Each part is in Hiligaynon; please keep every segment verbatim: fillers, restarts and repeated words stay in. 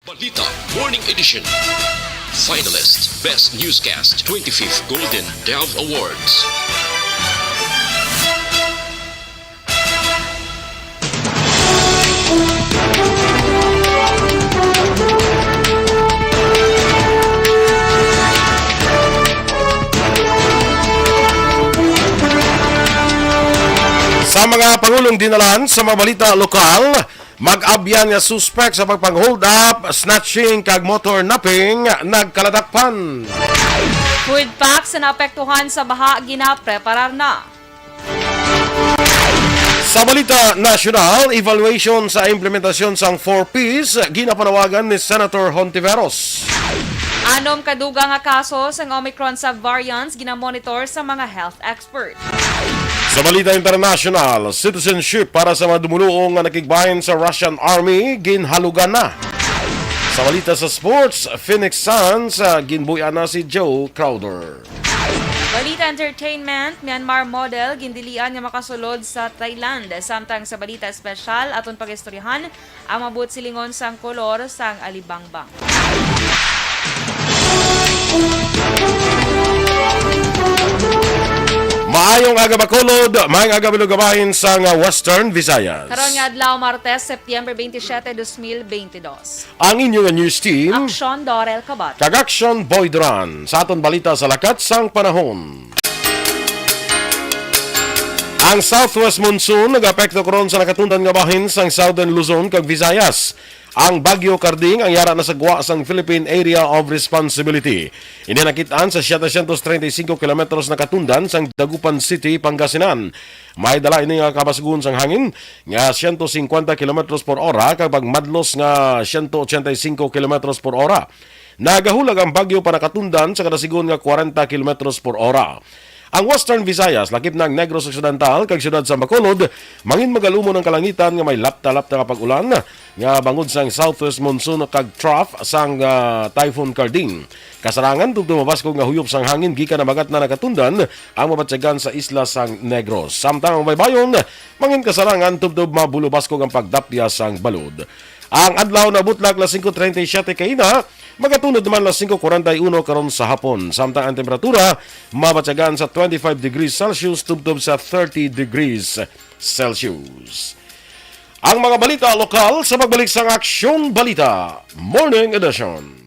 Balita Morning Edition. Finalist, Best Newscast, twenty-fifth Golden Dove Awards. Sa mga pangulong dinalan sa mga balita lokal, mag-abyan nga suspek sa pagpang-hold up, snatching kag motor napping nagkalatakpan. Food packs sa naapektuhan sa baha ginapreparar na. Sa balita nasyonal, evaluation sa implementasyon sang four Ps ginapanawagan ni Senator Hontiveros. Anom ka dugang nga kaso sang Omicron subvariants ginamonitor sa mga health expert. Sa balita internasyonal, citizenship para sa mga dumuluong nga nakigbahin sa Russian Army ginhalugan na. Sa balita sa sports, Phoenix Suns, ah, ginbuy-an na si Joe Crowder. Balita entertainment, Myanmar model gindilian nga makasulod sa Thailand. Samtang sa balita espesyal, aton pag-istoryahan ang mabuot silingon sang kolor sang alibangbang. Maayong aga, Bacolod. Maayong aga, Bilog Kabahin sang Western Visayas. Karon nga adlaw, Martes, September twenty-seven, twenty twenty-two. Ang inyo nga news team, Aksyon Dorel Kabat. Kag Aksyon Boy Duran. Sa aton balita sa lakat sang panahon. Ang southwest monsoon nag-apekto karon sa nakatundan nga bahin sang Southern Luzon kag Visayas. Ang Bagyo Karding ang yara na sa gwa sang Philippine Area of Responsibility. Ini nakit-an sa siyetecientos treinta y cinco kilometros nakatundan sang Dagupan City, Pangasinan. May dala ini nga kabasgon sang hangin nga siyento singkwenta kilometros por ora kag pagmadlos nga siyento ochenta y cinco kilometros por ora. Nagahulag ang bagyo pa nakatundan sa kadasigon nga kwarenta kilometros por ora. Ang Western Visayas, lakip na ang Negros Occidental kag siyudad sa Bacolod, mangin magalumon ang kalangitan nga may lapta-lapta nga pag-ulan nga bangod sang southwest monsoon kag trough sang, ah, Typhoon Karding. Kasarangan tubtob mabaskog nga huyop sang hangin gikan habagat na nakatundan ang mabatyagan sa isla sang Negros. Samtang ang baybayon, mangin kasarangan tubtob mabulobaskog ang pagdapya sang balod. Ang adlaw nabutlak alas singko treinta y siete kaina, magatunod naman alas singko kwarenta y uno karon sa hapon. Samtang ang temperatura mabatyagan sa twenty-five degrees Celsius tubtob sa thirty degrees Celsius. Ang mga balita lokal sa pagbalik sang Aksyon Balita Morning Edition.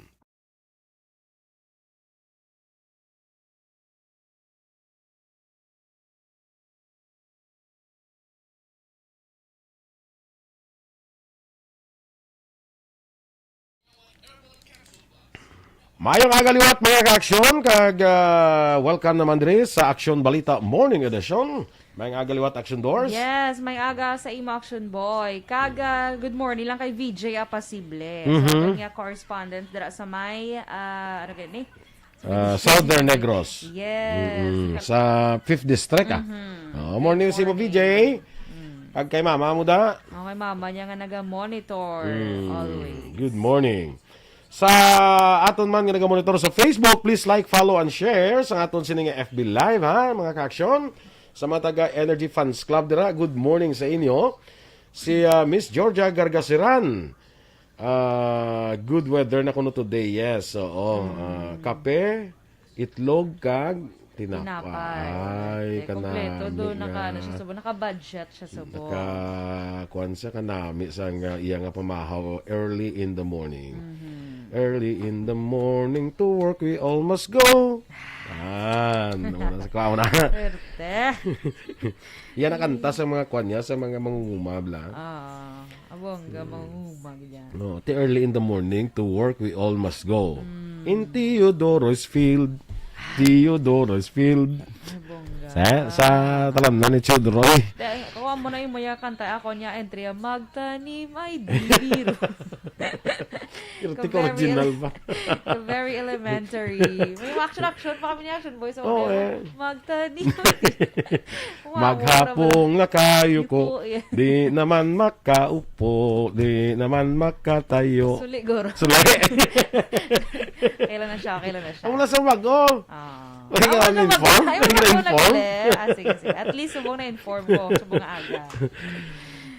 Mayong aga liwat, mga ka-aksyon, kag, ah, welcome naman diri sa Aksyon Balita Morning Edition. Mayong aga liwat, Aksyon Doors. Yes, may aga sa imo, Aksyon Boy. Kag, ah, good morning lang kay V J Apasible. Mhm. Sa aton nga correspondent dira sa may, ah, ano gani? Sa Ah, may Southern Negros. Yes. Mm-mm. Sa Sa fifth District, ah. Mhm. Oh, morning Good sa imo, morning. V J. Mm. Kag kay mama mo da? Oh, kay mama niya nga naga-monitor Mm. always. Good morning. Sa aton man nga naga-monitor sa Facebook, please like, follow, and share sa aton sini nga F B Live, ha, mga ka-aksyon. Sa mga taga Energy Fans Club dira, good morning sa inyo. Si, ah, Miss Georgia Gargasiran, ah, good weather na kuno today. Yes, oo. Mm. Ah, kape, itlog, kag tinapay. Tinapay. Ay, Eh, kompleto. Kanami Do, naka, nga. ano siya, subong, naka-budget siya, subong. Naka, kuwan siya, kanami sa nga, iya nga pamahaw early in the morning. Mhm. Early in the morning to work we all must go. Yan. Una sa kuwan na. Swerte. Yan ang kanta sa mga kuwan niya, sa mga mangunguma, bla. Ah, abongga, Mm. mangunguma, ganyan. No, ti early in the morning to work we all must go. Mm. In Teodoro's field. Teodoro's field. Ay, bongga. Sa, sa talamnan ni Teodoro, eh. Te, kuha mo na yung maya kanta. Ako niya, entry, ah, "Magtanim ay di biro." Pero Ka-, ti very original ele-, ba? Ka-, very elementary. May action, action pa kami ni Action Boy sa Oo, una. Eh. "Magtanim ay di." Wow, Maghapong wala na kayo ko. Ipo, eh. Di naman makaupo, di naman makatayo. Suli, guro. Suli. Kailan na siya? Kailan na siya? Ang wala sa bago. Ah. Wala ka Ako na na-inform? mag-, ay, Wala ka wala ko na-inform? nag-, ah, sige, sige. At least, subong na-inform ko. Subong nga aga.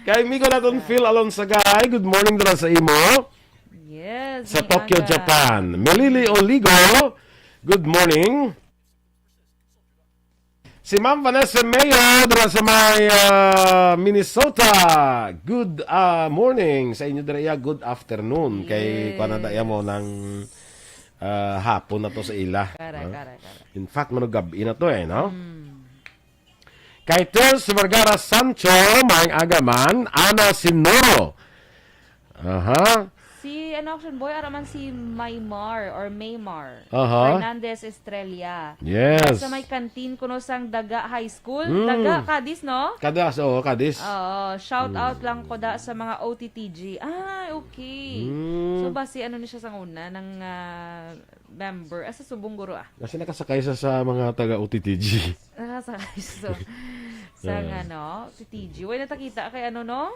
Kay amigo naton, Yeah. Phil Alonsagay, good morning dira sa imo. Yes. Sa Tokyo, Japan. Melili Oligo, good morning. Si Ma'am Vanessa Mayo, dira sa may, ah, Minnesota. Good, ah, morning sa inyo dira, iya. Good afternoon. Kay Yes. kuwan na da iya mo ng, ah, hapon na to sa ila. Correct, Ah. correct, correct. In fact, manugab-i na to eh, no? Mm. Kay Ters Vergara Sancho, maayong aga man, Ana Sinoro. Aha. Si, ano, Action Boy, ara man si Maymar or Maymar Aha. Fernandez Estrella. Yes. Sa may kantin kuno sang Daga High School. Mm. Daga, Cadiz, no? Cadiz, oo, Cadiz. Oo, shout out Mm. lang ko da sa mga O T T G. Ah, okay. Mm. So, basi ano ni siya sang una, nang, ah, member, ah, sa subong guro, ah. Kasi nakasakay sa, sa mga taga O T T G. Nakasakay sa, sa Ah. nga, no? O T T G. Way natakita kay ano, no?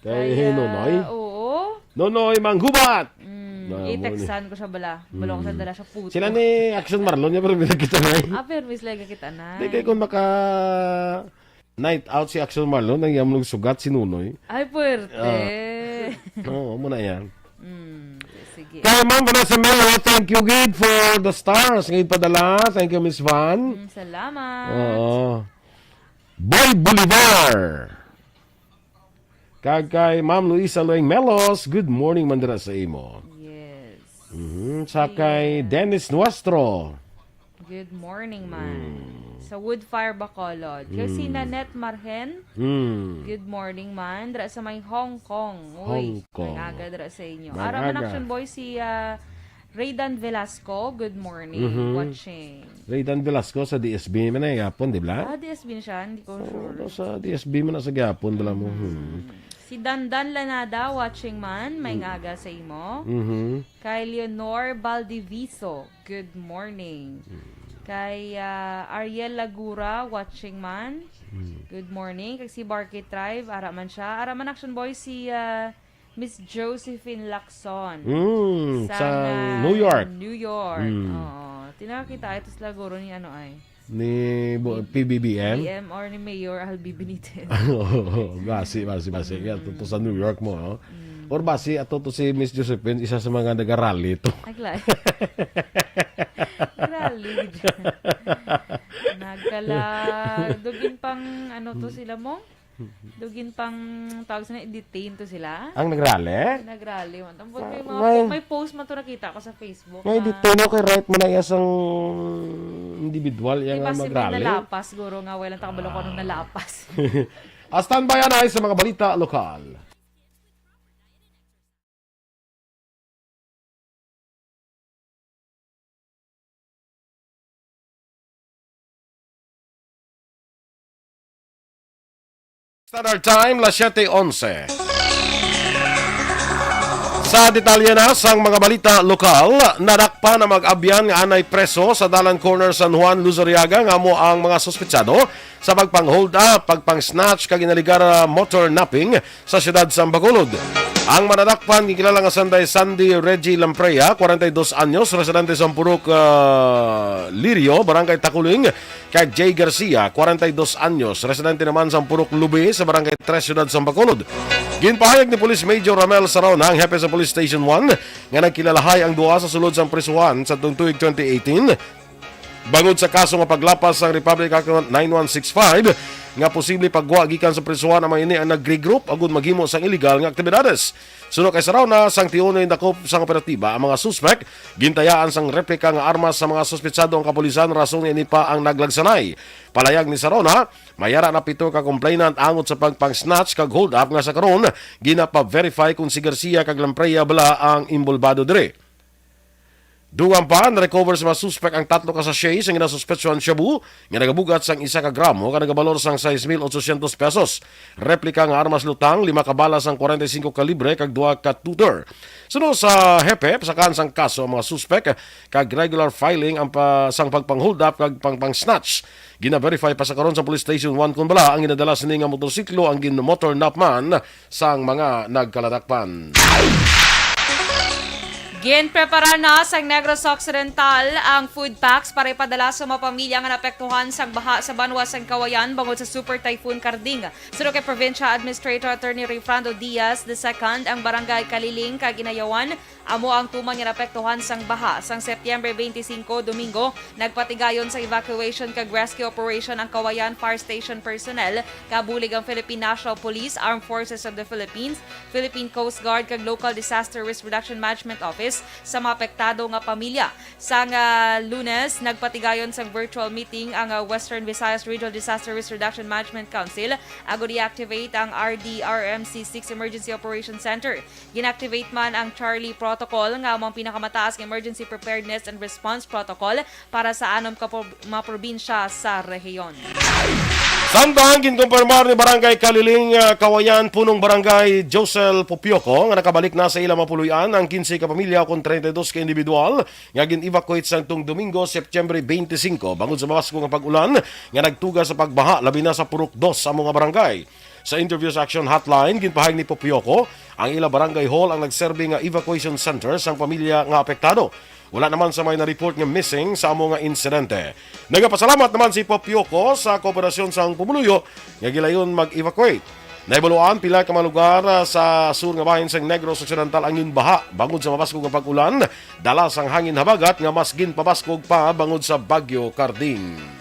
Kay Kaya, Nonoy? oo. Nonoy Manggubat! Mm, Ah, mo ni. i-textan ko siya bala. Bala ko sa Mm. dala siya puto. Sila ni Action Marlon, niya, pero may nagkita na eh. Ah, pero may sila nagkita na. Di kay kung maka night out si Action Marlon, ang iyang sugat si Nonoy. Ay, puwerte. Ah. Oo, muna yan. Mm, sige. Kay Ma'am Vanessa Melo, thank you, gid, for the stars nga ipadala. Thank you, Miss Van. Mm, salamat. Oo. Boy Bolivar. Kag kay Ma'am Luisa Loeng Melos, good morning man dira sa imo. Yes. Mhm. Sa kay Yeah. Dennis Nuestro. Good morning, man. Mm. Sa Woodfire, Bacolod. Kay si Mm. Nanette Marhen, Mm. good morning, man. Dira sa may Hong Kong. Uy, Hong Kong. May aga dira sa inyo. May Ara man aga. Action Boy si, ah, Raydan Velasco, good morning. Mhm. Watching. Raydan Velasco sa D S B man na gihapon, di ba? Ah, D S B na siya, hindi ko Sa, sure. sa D S B man na sa gihapon, bala mo. Mhm. Hmm. Si Dandan Lanada, watching man, may Mm. aga sa imo. Mhm. Kay Leonor Baldiviso, good morning. Mm. Kay, ah, Ariel Lagura, watching man, Mm. good morning. Kay si Barkey Tribe, ara man siya. Ara man Action Boy si, ah, Miss Josephine Lacson. Mm, Sang, sang ah, New York. New York. Mm. Oo. Tinakita ito sila guro ni ano ay? Ni bo-, Ni P B B M? B M or ni Mayor Albi Benitez. Oo, basi, basi, basi. Mm. Yan, to, to sa New York mo, no? Mm. Or basi, ato to si Miss Josephine, isa sa mga nagarally to. Ay, klaro. Rally. Nagkala, dugin pang ano to Mm. sila mo? Dugin pang tawag sa na, detain to sila. Ang nagrally? Nagrally man. Tapos may Ah, mga may po-, may post man to nakita ko sa Facebook May na detain, okay, right mo na iya sang individual, iya Di nga ba si may magrally? nalapas, guro nga, walang takabalo ko anong Ah. nalapas. Ah, standby, anay, sa mga balita lokal. Standard Time, las siete onse. Sa detalye na sang mga balita lokal, nadakpan ang mag-abyan nga anay preso sa Dalan Corner San Juan, Luzuriaga, nga amo ang mga suspetsado sa pagpang-hold up, pagpang-snatch, kag inaligar motor napping sa siyudad sang Bacolod. Ang manadakpan ginkilala nga sanday Sandy Reggie Lamprea, kwarenta y dos anyos, residente sa Purok, ah, Lirio, Barangay Taculing, kag Jay Garcia, kwarenta y dos anyos, residente naman sa Purok Lubi sa Barangay Tres, Siyudad sa Bacolod. Ginpahayag ni Police Major Ramel Sarauna, ang hepe sa Police Station one, nga nagkilalahay ang duha sa sulod sang prisuhan sa tuig twenty eighteen. Bangod sa kaso nga paglapas sang Republic Act nine one six five nga posible paggwa gikan sa prisuhan, amo ini ang nag-regroup agud maghimo sang illegal nga aktibidades. Suno kay Sarauna, sang tiunoy dakop sang operatiba ang mga suspek, gintayaan sang replika nga armas sa mga suspetsado ang kapulisan, rason nga ini pa ang naglagsanay. Palayag ni Sarauna, may ara na pito ka complainant angot sa pagpang-snatch kag hold up nga sa karon ginapa-verify kung si Garcia kag Lamprea bala ang inbolbado diri. Dugang pa, na-recover sa mga suspek ang tatlo ka sachet sang ginasuspetsuhan shabu nga nagabugat sang isa ka gramo kag nagabalor sang sais mil ochocientos pesos. Replika nga armas lutang, lima ka bala sang kwarenta y singko kalibre kag duha ka tutor. Suno sa hepe, pasakaan sang kaso ang mga suspek kag regular filing ang pa, sang pagpang-hold up kag pang, pang-snatch. Gina-verify pa sa karon sa Police Station one kon bala ang ginadala sini nga motorsiklo ang gin-motor nap man sang mga nagkaladakpan. Ginprepara na sang Negros Occidental ang food packs para ipadala sa mga pamilya nga naapektuhan sang baha sa banwa sang Kawayan bangod sa Super Typhoon Karding. Suno kay Provincial Administrator Attorney Rayfrando Diaz the second, ang Barangay Kaliling kag Inayawan amo ang tuman nga naapektuhan sang baha. Sang Setyembre twenty-five, Domingo, nagpatigayon sa evacuation kag rescue operation ang Kawayan Fire Station personnel, kabulig ang Philippine National Police, Armed Forces of the Philippines, Philippine Coast Guard kag Local Disaster Risk Reduction Management Office sa mga apektado nga pamilya. Sang, ah, Lunes, nagpatigayon sang virtual meeting ang, ah, Western Visayas Regional Disaster Risk Reduction Management Council agod i-activate ang R D R M C six Emergency Operation Center. Gin-activate man ang Charlie Protocol, nga amo ang pinakamataas nga emergency preparedness and response protocol para sa anom ka prob-, mga probinsya sa rehiyon. Samtang ginkumpirmar ni Barangay Kaliling, ah, Kawayan, Punong Barangay Josel Popioco nga nakabalik na sa ilang mga puloy-an ang quince ka pamilya ukon treinta y dos ka individual nga gin-evacuate sang tung Domingo, September twenty-five, bangod sa mabaskog nga pag-ulan nga nagtuga sa pagbaha, labi na sa Purok Dos sa mga barangay. Sa interview sa Action Hotline, ginpahayag ni Popioco, ang ila barangay hall ang nagserbi nga evacuation center sang pamilya nga apektado. Wala naman sa may na-report nga missing sa amo nga insidente. Nagapasalamat naman si Popioco sa kooperasyon sang pumuluyo nga gilayon mag-evacuate. Nahibaluan, pila ka mga lugar, ah, sa sur nga bahin sang Negros Occidental ang ginbaha bangod sa mabaskog nga pag-ulan, dala sang hangin habagat nga mas ginpabaskog pa bangod sa Bagyo Karding.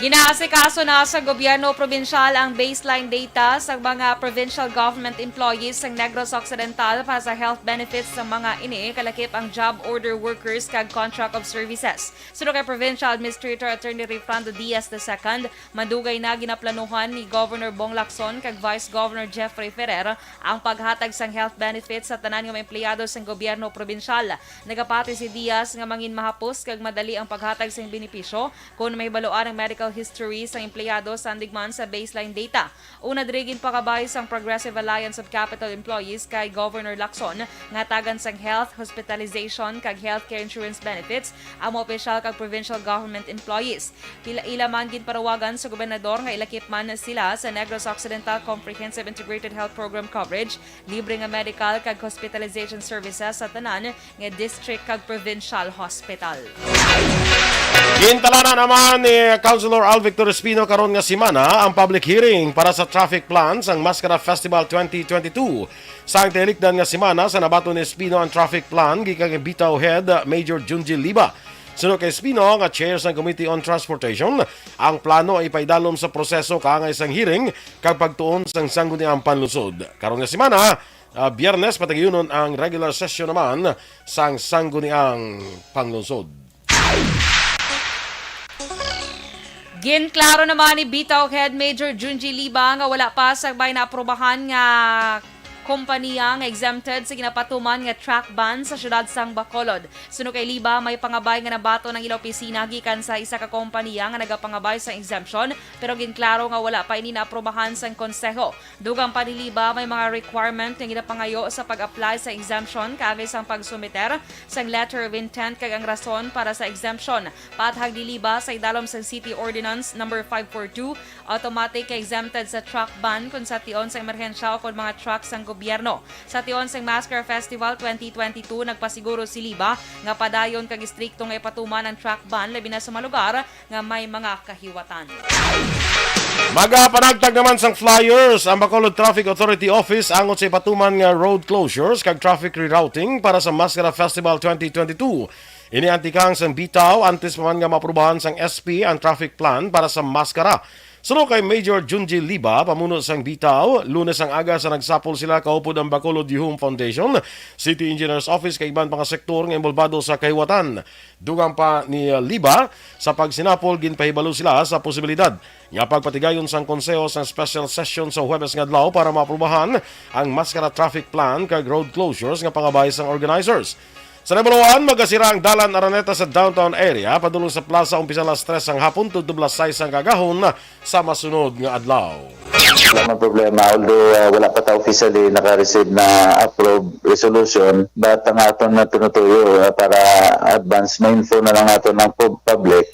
Ginaasikaso na sa gobyerno probinsyal ang baseline data sa mga provincial government employees sa Negros Occidental para sa health benefits sa mga ini, kalakip ang job order workers kag contract of services. Suno kay Provincial Administrator Attorney Rayfrando Diaz the second, madugay na ginaplanuhan ni Governor Bong Lacson kag Vice Governor Jeffrey Ferrer ang paghatag sang health benefits sa tanan nga mga empleyado sang gobyerno probinsyal. Nagapati si Diaz nga mangin mahapos kag madali ang paghatag sang benepisyo kon mahibaluan ang medical history sang empleyado sandig man sa baseline data. Una diri, ginpakabay sang Progressive Alliance of Capitol Employees kay Governor Lacson nga tagan sang health, hospitalization, kag healthcare insurance benefits ang mga opisyal kag provincial government employees. Pila ila man ginparawagan sa gobernador nga ilakip man sila sa Negros Occidental Comprehensive Integrated Health Program coverage, libre nga medical kag hospitalization services sa tanan nga district kag provincial hospital. Gintalanan naman ni Councilor Al Victor Espino karon nga semana ang public hearing para sa traffic plan sang Mascara Festival twenty twenty-two. Sang tinikdan nga semana sa nabaton ni Espino ang traffic plan gikan kay Bitaw Head Major Junji Liba. Suno kay Espino nga chair sang Committee on Transportation, ang plano ay ipaidalom sa proseso kaangay sang hearing kag pagtuon sang Sangguniang Panlungsod. Karon nga semana, ah, Biyernes, patagayunon ang regular session naman sang Sangguniang Panlungsod. Ginklaro naman ni Bitaw Head Major Junji Liba nga wala pa sa may naaprubahan nga kompanya nga exempted sa ginapatuman nga truck ban sa siyudad sang Bacolod. Suno kay Liba, may pangabay nga nabaton ang ila opisina gikan sa isa ka kompanya nga nagapangabay sa exemption, pero ginklaro nga wala pa ini naaprubahan sang konseho. Dugang pa ni Liba, may mga requirement nga ginapangayo sa pag-apply sa exemption, kaagay sang pagsumiter sang letter of intent kag ang rason para sa exemption. Paathag ni Liba, sa idalom sang City Ordinance Number five four two, automatic nga exempted sa truck ban kon sa tion sa emerhensya o kon mga truck sang gobyerno. Sa tion sang Mascara Festival twenty twenty-two, nagpasiguro si Liba nga padayon kag istrikto nga ipatuman ang truck ban, labi na sa mga lugar nga may mga kahiwatan. Magapanagtag naman sang flyers ang Bacolod Traffic Authority Office angot sa ipatuman nga road closures kag traffic rerouting para sa Mascara Festival twenty twenty-two. Ini ang tikang sang Bitaw antes pa man nga maaprubahan sang S P ang traffic plan para sa Mascara. Suno kay Major Junji Liba, pamuno sang Bitaw, Lunes ang aga sa nagsapol sila kaupod ang Bacolod Yuhum Foundation, City Engineers Office kag iban pa nga sektor nga inbolbado sa kahiwatan. Dugang pa ni Liba, sa pagsinapol, ginpahibalo sila sa posibilidad nga pagpatigayon sang konseho sang special session sa Huwebes nga adlaw para maaprubahan ang Mascara traffic plan kag road closures nga pangabay sang organizers. Sa nahibaluan, magasira ang Dalan Araneta sa downtown area padulong sa plaza umpisa alas tres sang hapon tubtob alas sais sang kaagahon sa masunod nga adlaw. Wala may problema, although, ah, wala pa ta officially naka-receive na approve resolution, but ang aton na tinutuyo, ah, para advance, ma-info na lang nato ang pub-, public.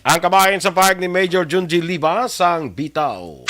Ang kabahin sa pahayag ni Major Junji Liba sang Bitaw.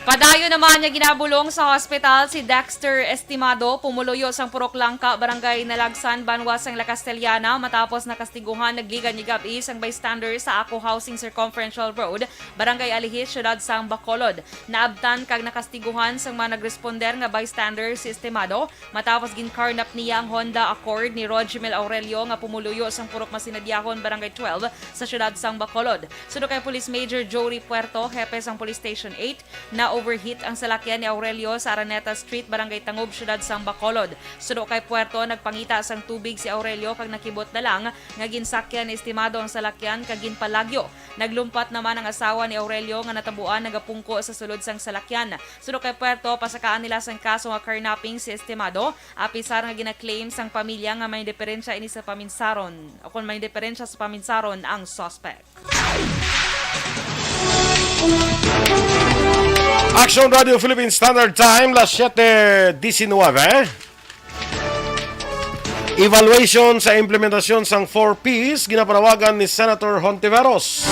Padayon naman nga ginabulong sa hospital si Dexter Estimado, pumuluyo sang Purok Langka, Barangay Nalagsan, banwa sang La Castellana, matapos nakastiguhan nagligad niya gab-i sang bystander sa Ako Housing Circumferential Road, Barangay Alihis, siyudad sang Bacolod. Naabtan kag nakastiguhan sang mga nagresponder nga bystander si Estimado, matapos ginkarnap niya ang Honda Accord ni Rojmel Aurelio nga pumuluyo sang Purok Masinadyagon, Barangay twelve, sa siyudad sang Bacolod. Suno kay Police Major Jory Puerto, hepe sang Police Station eight, na-overheat ang salakyan ni Aurelio sa Araneta Street, Barangay Tangob, siyudad sang Bacolod. Suno kay Puerto, nagpangita sang tubig si Aurelio kag nakibot na lang nga ginsakyan ni Estimado ang salakyan kag ginpalagyo. Naglumpat naman ang asawa ni Aurelio nga natabuan nagapungko sa sulod sang salakyan. Suno kay Puerto, pasakaan nila sang kaso nga carnapping si Estimado, apisar nga gina-claim sang pamilya nga may diferensya ini sa paminsaron, o kon may diferensya sa paminsaron ang suspect. Action Radio Philippine Standard Time, las siete diecinueve. Evaluation sa implementasyon sang four Ps ginapanawagan ni Senator Hontiveros.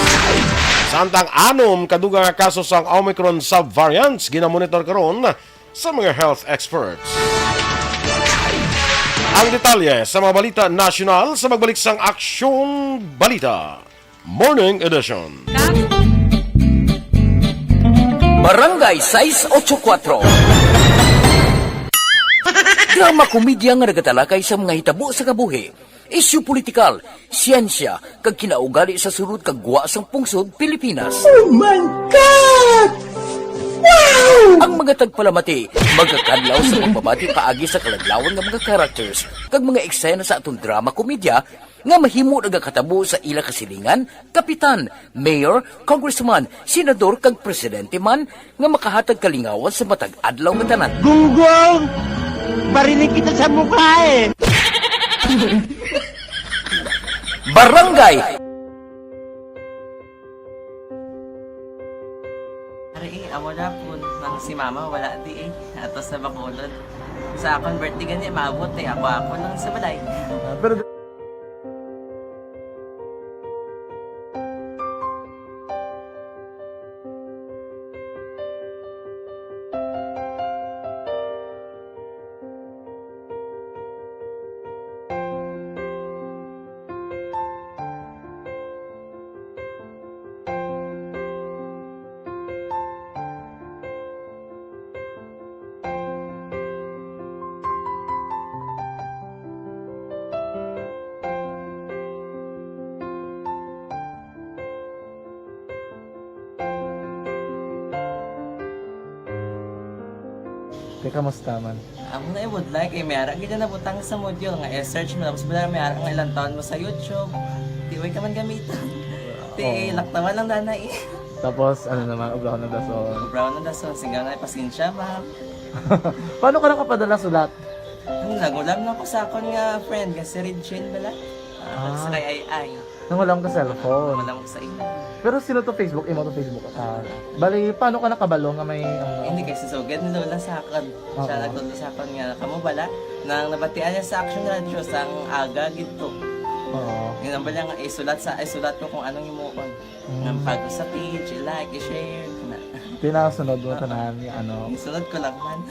Samtang anom ka dugang nga kaso sang Omicron subvariants ginamonitor karon sa mga health experts. Ang detalye sa mga balita nasyonal sa magbalik sang Aksyon Balita Morning Edition. Barangay sais ocho kuatro. Drama komedya nga nagatalakay sa mga hitabo sa kabuhi, isyu politikal, siyensya, kag kinaugali sa sulod kag gwa sang pungsod Pilipinas. Oh my God! Wow! Ang mga tagpalamati magakadlaw sa pagbabati paagi sa kaladlawan nga mga characters kag mga eksena sa aton drama komedya nga mahimo nagakatabo sa ila kasilingan, kapitan, mayor, congressman, senador, kag presidente man nga makahatag kalingawan sa matag adlaw nga tanan. Gunggong! Barinig kita sa mukha eh! Barangay! Ari eh, amo na po nang si mama wala di eh. Ato sa Bacolod. Sa akon birthday gani, maabot eh. Ako, ako lang sa balay. Ah, pero Te, kamusta man? Amo na, I would like, eh, may ara gid na nabutang sa module nga i-search mo, tapos wala may ara nga ilang taon mo sa YouTube. Di way ka man gamitan. Ti, Oo. Laktawan lang dana eh. Tapos, ano naman, obra ko ng dason. Brown na dason, singaw na, pasensya, ma'am. Paano ka nakapadala sulat? Ano, nagulam lang ko sa akon nga friend, nga si Regine bala. Ah, Ah. Sa kay Ay Ay. Nang wala mo ka cellphone. Wala mo sa imo. Pero sino to Facebook? Imo to Facebook? Ah, bali, paano ka nakabalo nga may, ano? Hindi, kay si Sugad ni Lola sa akon. Siya Oo. nagtudlo sa akon nga, kamo bala, nang nabatian niya sa Action Radio, sang aga gid to. Oo. Yun ang bala nga, isulat sa, isulat mo kung anong imuon. Mm. Nga pag sa page, i-like, i-share, na. Pinasunod mo Oo. tanan, ano? Isunod ko lang man.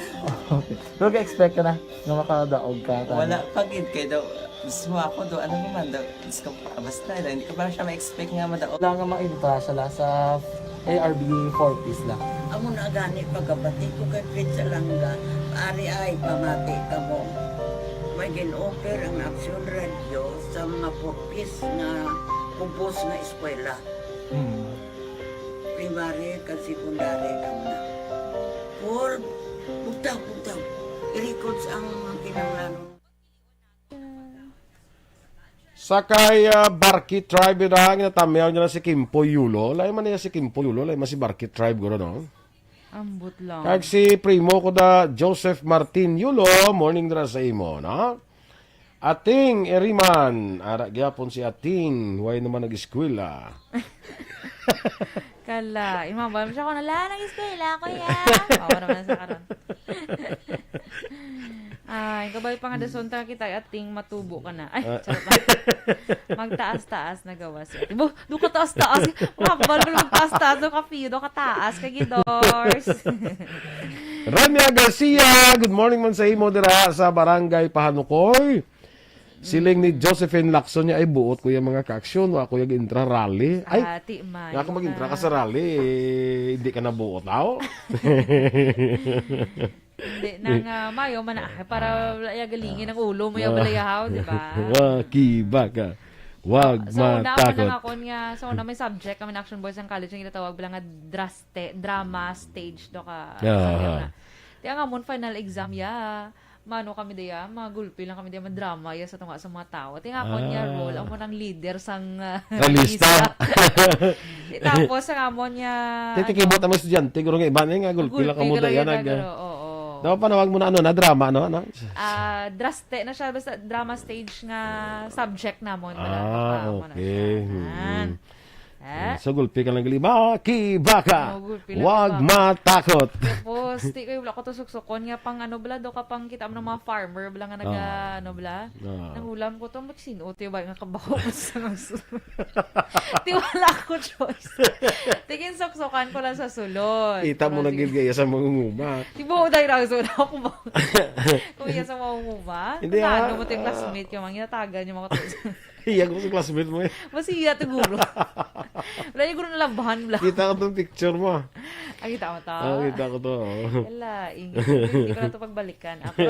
Okay. Pero ka-expect ka na nga makadaog ka? Tanan? Wala pa gid, kay daw, Diyos mo ako do, ano naman do, Diyos ko, basta do, hindi ko pa siya ma-expect nga madaog. Wala nga maintra siya la sa A R B four Ps la. Amo na gani pagkapatid ko kay Fritz Alanga, ari ay pamati kamo. May gin-offer ang Aksyon Radio sa mga four Ps nga kubos nga eskwela. Hmm. Primary kag secondary kamo na. Four, bugtaw, bugtaw. I-records ang kinahanglanon. Sa kay ah, Barki Tribe na ang natamyaw niya na si Kimpo Yulo. Lain man niya si Kimpo Yulo, lain man si Barki Tribe guro, no? Ambot lang. Kag si primo ko da Joseph Martin Yulo, morning dira sa imo, no? Ating Eriman, ara gyapon si Ating, way naman nag-eskwela. Kala, imabal mo siya ko na lang nag-eskwela, kuya. Awa naman sa karon. Ay, kabay pa nga dason ta kita ating matubo ka na. Ay, Ah. Charot lang. Magtaas-taas na gawas. Bo, do ka taas-taas. Mabal ko magtaas-taas, do ka piyo, do ka taas, kay Gidors. Rania Garcia, good morning man sa imo dira sa Barangay Pahanukoy. Siling ni Josephine Lacson niya, "Ay, buot ko yung mga ka-aksyon, wa ko yung intra rally." Ay, Ati man nga ako mag-intra ka na. Sa rally, eh, hindi ka na buot, aw? Hindi, nang, ah, mayo man na, para Ah. wala ya galingin ang ulo mo, ya Ah. balayahaw, di ba? Wa, kiba ka. Wag So, una man lang matakot. Akon nga, so, una may subject kami na Action Boys ang college, ang ginatawag bala nga draste, drama stage, do ka, Ah. sabi nga. Ti ang amon final exam, ya. Mano kami diya, mga gulpi lang kami diya, madrama ya sa tunga sa mga tao. Ti ang akon nga Ah. role, amo nang leader sang, ah, Ralista. Ralista. Tapos, ang amon nga, Titi, ano, kibot ang mga estudyante, guro nga iba na nga gulpi lang gulpi kamo ka lang diya, yan, nag-, nag-, oo. Dapat panawag mo na, ano, na drama, no? Ano? Ah, draste na siya, basta drama stage nga subject namon, wala Ah, pa, ano na okay. Siya. Mm. Ah. So, gulpi ka lang gali. Makibaka! Oh, gulpi lang Wag ka. Matakot! Tapos, di kayo, wala ko to suksukon nga pang ano bala, do ka pang kita mo ng mga farmer bala nga naga, Ah. Ano bala? Ah. Nangulam ko to, magsinuot yung ba nga kabaho sa mga sulod. Di wala ko choice. Tingin suksukan ko lang sa sulod. Ita mo Kasi nagigaya sa mga nguma. Di ba, dahil raso na ako ba? Kung iya sa mga nguma, Hindi, kung ah, ano mo ito yung ah. Classmate yung mga ginatagan yung mga to. Iya ko sa classmate mo eh. Mas iya to, guro. Wala niya, guro, nalabahan lang. Kita ko tong picture mo. Ah, kita mo to? Ah, kita ko to, oh. Wala, hindi ko na to pagbalikan. Ako,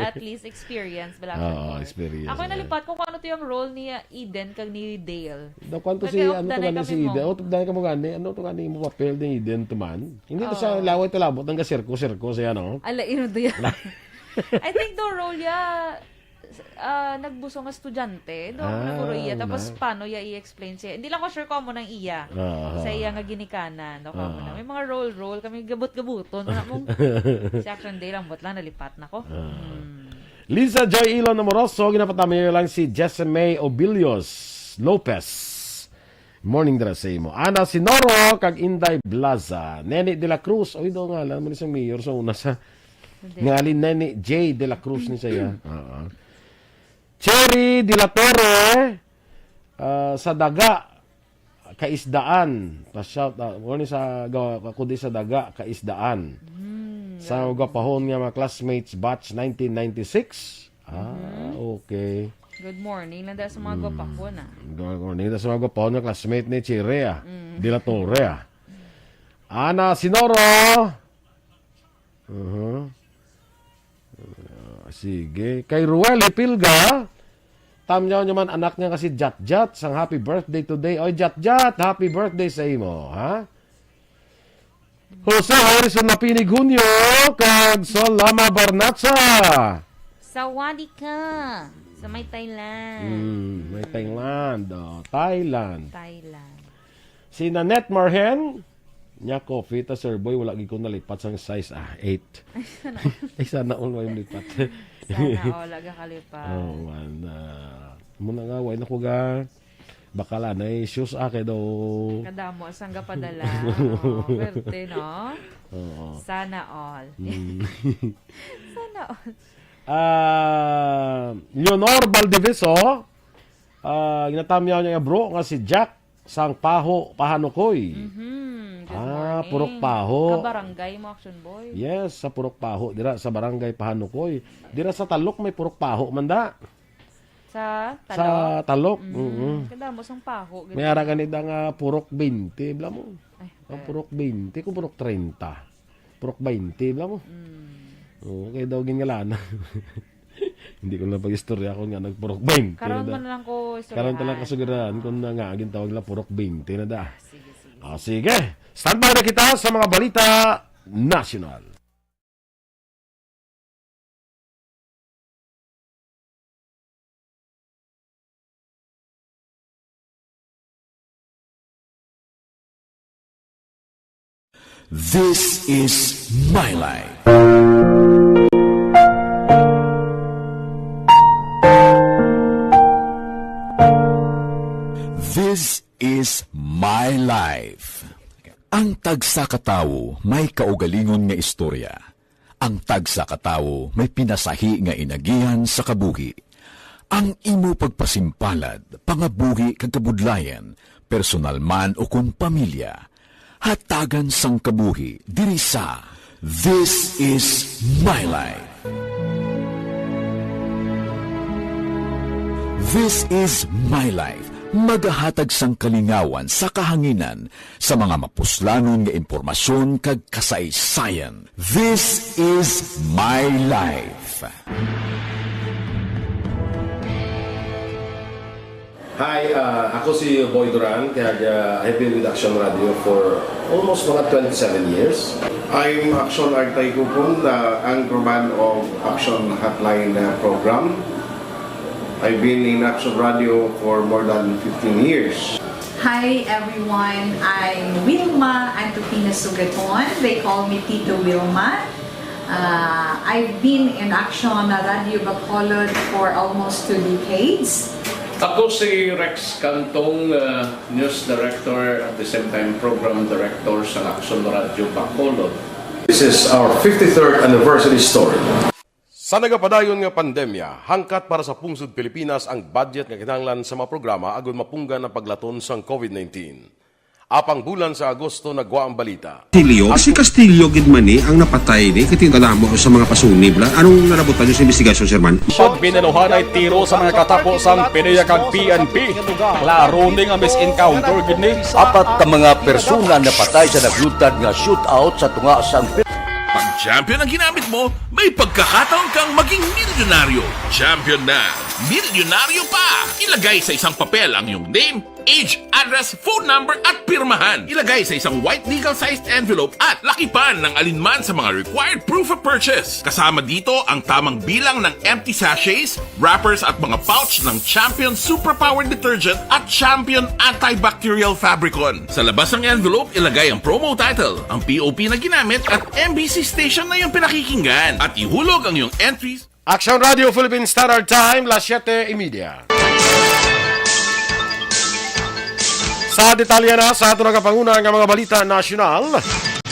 at least experience, wala siya Oo, course. Experience, Ako yung eh. Nalipat ko kung ano to yung role ni Eden kag ni Dale. Daw kwanto si, ano to gani si Eden? Oh, dahil ka mo gani. Ano to gani mo papel ni Eden to man? Hindi to siya Oo. Laway to labot ng gasirko-sirko siya, no? Ala, ino to yan? I think the role ya, ah, nagbusong nga estudyante, do Ah, naguro iya. Tapos na. Paano iya i-explain siya? Hindi lang ko sure kung amo nang iya. Ah. Sa iya nga ginikanan, do kamo Ah. Na. May mga role-role kami, gabot-gabuton. Wala mong, si Action Day lang, but lang, nalipat na ko. Ah. Hmm. Lisa Joy Ilon Amoroso, ginapatamayo lang si Jessime Obilios Lopez. Morning dira sa imo. Ana Sinoro, kag Inday Blaza. Neni de la Cruz. Oy, do nga, alam mo ni sa mayor sa una sa Hindi. Ngali Neni J de la Cruz ni siya. Oo. Cherry de la Torre, ah, sa Daga, Kaisdaan. Pa-shout out. Ano sa ga-, kundi sa Daga, Kaisdaan. Hmm, Sa grabe. Gapahon nga mga classmates, batch nineteen ninety-six. Ah, Mhm. Okay. Good morning lang dahil sa mga Hmm. Gapahon, ah. Good morning dahil sa mga Gapahon nga classmate ni Cherry, ah. Mm. De la Torre, ah. Ana Sinoro. Uh-huh. Ah, sige. Kay Ruel Hipilga, tamyaw niya man anak niya nga si Jatjat, sang happy birthday today. Oy, Jatjat, happy birthday sa imo, ha? Jose Harrison Mapinig Junio, kag Solama Barnacha. Sawadee ka. Sa may Thailand. Hmm, may Thailand, oh, Thailand. Thailand. Si Nanette Marhen, nya coffee ta, Sir Boy, wala gid ko nalipat sang size. Ah, eight. Ay, sana all. Ay, sana all may lipat. Sana all, aga kalipat. Oh, man. Ah, muna nga, wala na ko ga, bakala na eh, shoes, ah, kay daw. Kadamo, sang gapadala. Oh, perte, no? Oo. Sana all. Mm. Sana all. Ah, Leonor Baldiviso, ah, ginatamyaw niya nga bro nga si Jack sang Paho, Pahanukoy. Mhm. Good Ah, morning. Purok Paho. Kabarangay mo, Action Boy. Yes, sa Purok Paho, dira sa Barangay Pahanukoy. Dira sa Talok may Purok Paho man da. Sa Sa Talok? Talok, Mm, oo. Kadamo sang Paho, May ganun. Ara gani da nga Purok twenty, bla mo. Ay, Ang okay. Purok twenty, kung Purok treinta. Purok twenty, bla mo. Mm. Oo, kaya daw gingalana. Hindi ko lang pag-istorya kung nga nagpurok twenty Karon na da. Man lang ko istoryahan. Karon talaga kasugirahan Ah. Kung na nga, ang gintawag lang purok twenty na da. Sige, sige, Ah, sige. Sige. Standby na kita sa mga balita nasyonal. This is My Life. This is My Life. Ang tagsa ka tawo may kaugalingon nga istorya. Ang tagsa ka tawo may pinasahi nga inagihan sa kabuhi. Ang imo pagpasimpalad, pangabuhi kag kabudlayan, personal man o kon pamilya, hatagan sang kabuhi diri sa This Is My Life. This Is My Life, magahatag sang kalingawan sa kahanginan sa mga mapuslanon nga impormasyon kag kasaysayan. This Is My Life. Hi, uh, ako si Boy Duran, kag uh, I've been with Action Radio for almost mga twenty-seven years. I'm Action Artay Kupon, the anchorman of Action Hotline uh, program. I've been in Action Radio for more than fifteen years. Hi everyone, I'm Wilma Antupina Sugaton. They call me Tito Wilma. Uh, I've been in Action Radio Bacolod for almost two decades. Ako si Rex Cantong, uh, news director, at the same time program director sa Action Radio Bacolod. This is our fifty-third anniversary story. Sa nagapadayon nga pandemya, hangkat para sa pungsod Pilipinas ang budget nga kinahanglan sa mga programa agud mapunggan ang paglaton sang COVID nineteen. Apang bulan sa Agosto nagwa ang balita. Castillo, si Castillo gid man ni ang napatay ni, kay kadamo sa mga pasunib la. Anong nalabutan niyo sa investigasyon, Sir Man? Pag binaluhanay tiro sa mga katapo sang PDEA kag P N P. Klaro ni nga misencounter gid ni. Apat ka mga persona napatay sa nagluntad nga shootout sa tunga sang Pag champion ang ginamit mo, may pagkakataon kang maging milyonaryo. Champion na! Milyonaryo pa! Ilagay sa isang papel ang iyong name, age, address, phone number, at pirmahan. Ilagay sa isang white legal-sized envelope at lakipan ng alinman sa mga required proof of purchase. Kasama dito ang tamang bilang ng empty sachets, wrappers, at mga pouch ng Champion Superpower Detergent at Champion Antibacterial Fabricon. Sa labas ng envelope, ilagay ang promo title, ang P O P na ginamit, at M B C station na iyong pinakikinggan. At ihulog ang iyong entries. Action Radio Philippine Standard Time, las siete y media. Sa detalye na sa ato nagapanguna nga mga balita nasyonal,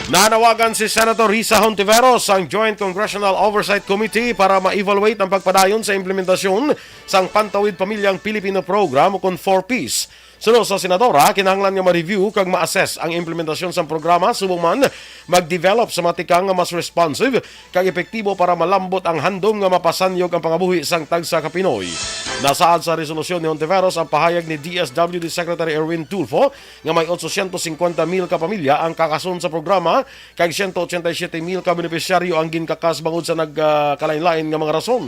nanawagan si Senator Risa Hontiveros ang Joint Congressional Oversight Committee para ma-evaluate ang pagpadayon sa implementasyon sang Pantawid Pamilyang Pilipino Program, o kon four Ps. Suno sa senadora, kinahanglan nga ma-review kag ma-assess ang implementasyon sang programa subong man mag-develop sa mga tikang nga mas responsive kag epektibo para malambot ang handom nga mapasanyog ang pangabuhi sang tagsa ka Pinoy. Nasaad sa resolusyon ni Hontiveros ang pahayag ni D S W D Secretary Erwin Tulfo nga may otsosyentos singkwenta mil ka pamilya ang kakason sa programa kag siyento otsenta y siyete mil ka benepisyaryo ang ginkakas bangod sa nagkalainlain nga mga rason.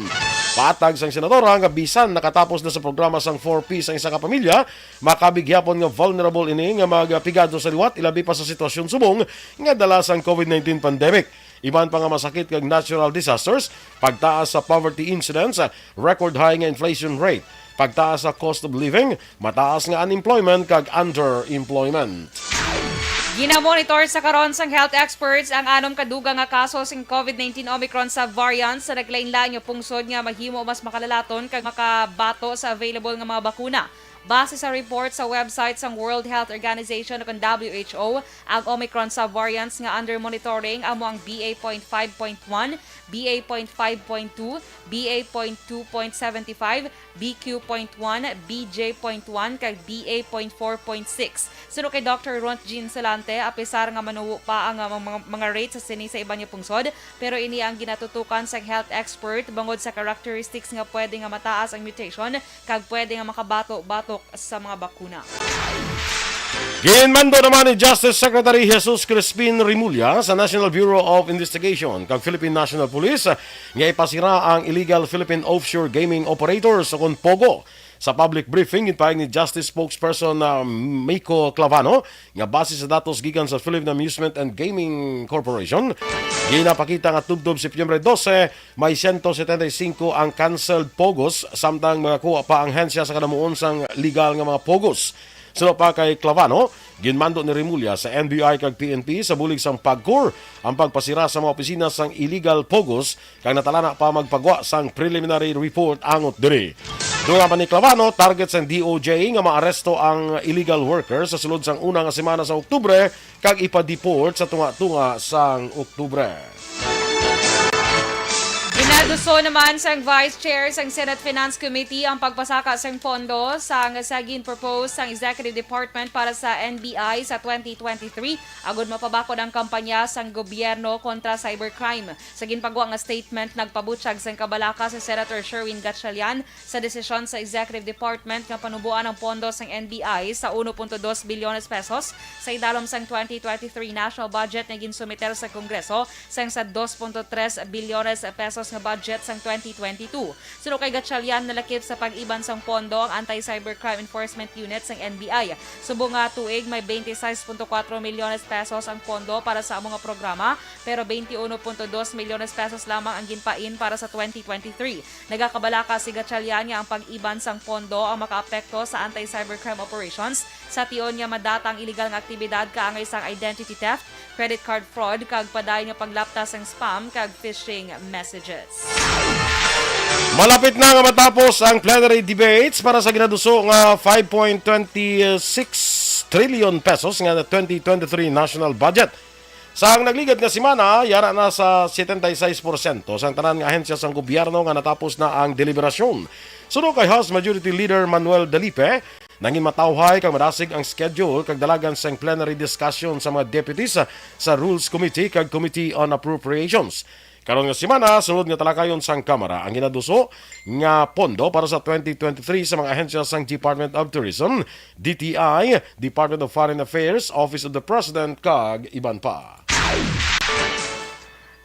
Patag sang senadora nga bisan nakatapos na sa programa sang four Ps ang isa ka pamilya, makabig gihapon nga vulnerable ini nga magapigado sa liwat, ilabi pa sa sitwasyon subong nga dala sang COVID nineteen pandemic. Iban pa nga masakit kag natural disasters, pagtaas sa poverty incidence, record high nga inflation rate, pagtaas sa cost of living, mataas nga unemployment kag underemployment. Ginamonitor sa karon sang health experts ang anom ka dugang nga kaso sing COVID nineteen Omicron subvariant sa naglain-lain nga pungsod nga mahimo mas makalalaton kag makabato sa available nga mga bakuna. Base sa report sa website sang World Health Organization o kon W H O, ang Omicron subvariants nga under monitoring amo ang B A point five point one, B A point five point two, B A point two point seven five, B Q point one, B J point one, kag B A point four point six. Suno kay Doctor Rontgen Solante, apisar nga manubo pa ang, ah, mga, mga rate sa sini sa iban nga pungsod, pero ini ang ginatutukan sang health expert bangod sa characteristics nga pwede nga mataas ang mutation kag pwede nga makabato batok sa mga bakuna. Ginmando naman ni Justice Secretary Jesus Crispin Remulla sa National Bureau of Investigation kag Philippine National Police nga ipasira ang illegal Philippine offshore gaming operators o kon POGO. Sa public briefing, ginpahayag ni Justice Spokesperson na Miko Clavano nga base sa datos gikan sa Philippine Amusement and Gaming Corporation, ginapakita nga tubtob Setyembre dose, may siyento setenta y singko ang canceled POGOs, samtang magakuha pa ang hensya sa kadamuon sang legal nga mga POGOs. Suno pa kay Clavano, ginmando ni Remulla sa N B I kag P N P sa bulig sang PAGCOR ang pagpasira sa mga opisina sang illegal POGOs, kag natalana pa magpagwa sang preliminary report angot diri. Dungan pa ni Clavano, target sang D O J nga maaresto ang illegal workers sa sulod sang una nga semana sa Oktubre kag ipa-deport sa tunga-tunga sang Oktubre. Ginaduso naman sang Vice Chair sang Senate Finance Committee ang pagpasaka sang pondo sang sa gin-propose sang Executive Department para sa N B I sa twenty twenty-three, agud mapabakod ang kampanya sang gobyerno kontra cybercrime. Sa ginpagwa nga statement, nagpabutyag sang kabalaka si Senator Sherwin Gatchalian sa desisyon sa Executive Department nga panuboan ang pondo sang N B I sa uno punto dos bilyones pesos sa idalom sang twenty twenty-three national budget nga ginsumiter sa Kongreso sang sa dos punto tres bilyones pesos nga budget sang twenty twenty-two. Suno kay Gatchalian, nalakip sa pag-iban sang pondo ang Anti-Cybercrime Enforcement Unit sang N B I. Subong nga tuig, may twenty-six punto kuwatro milyones pesos ang pondo para sa amo nga programa, pero twenty-one punto dos milyones pesos lamang ang ginpain para sa twenty twenty-three. Nagakabalaka si Gatchalian nga ang pag-iban sang pondo ang makaapekto sa anti-cybercrime operations, sa tion nga madata ang iligal nga aktibidad kaangay sang identity theft, credit card fraud, kag padayon nga paglapta sang spam kag phishing messages. Malapit na nga matapos ang plenary debates para sa ginaduso nga five point twenty six trillion pesos nga twenty twenty-three national budget. Sa ang nagligad nga semana, yara na sa setenta y seis porsyento sang tanan nga ahensya sang gobyerno nga natapos na ang deliberasyon. Suno kay House Majority Leader Manuel Dalipe, nangin matawhay kag madasig ang schedule kag dalagan sang plenary discussion sa mga deputies sa, sa Rules Committee kag Committee on Appropriations. Karon nga semana, sunod nga talakayon sang Kamara ang ginaduso nga pondo para sa twenty twenty-three sa mga ahensya sang Department of Tourism, D T I, Department of Foreign Affairs, Office of the President, kag iban pa.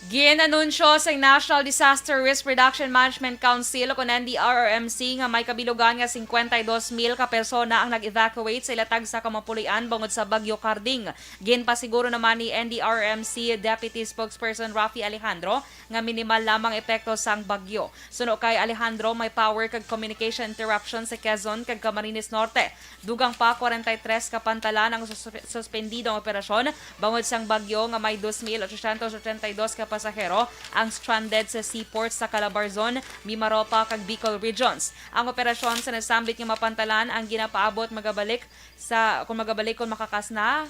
Gin-anunsyo sang National Disaster Risk Reduction Management Council, o kon N D R R M C, nga may kabilugan nga cincuenta y dos mil ka persona ang nag-evacuate sa ila tagsa ka mga puloy-an bangod sa Bagyo Karding. Ginpasiguro naman ni N D R R M C Deputy Spokesperson Raffy Alejandro nga minimal lamang epekto sang bagyo. Suno kay Alejandro, may power kag communication interruption sa Quezon kag Camarines Norte. Dugang pa, kwarenta y tres ka pantalan ang sus-, suspendido ang operasyon bangod sang bagyo nga may dos mil ochocientos ochenta y dos ka pasahero ang stranded sa seaport sa Calabarzon, Mimaropa, kag Bicol regions. Ang operasyon sa nasambit nga mga pantalan ang ginapaabot magabalik sa, kung magabalik, kung makakas na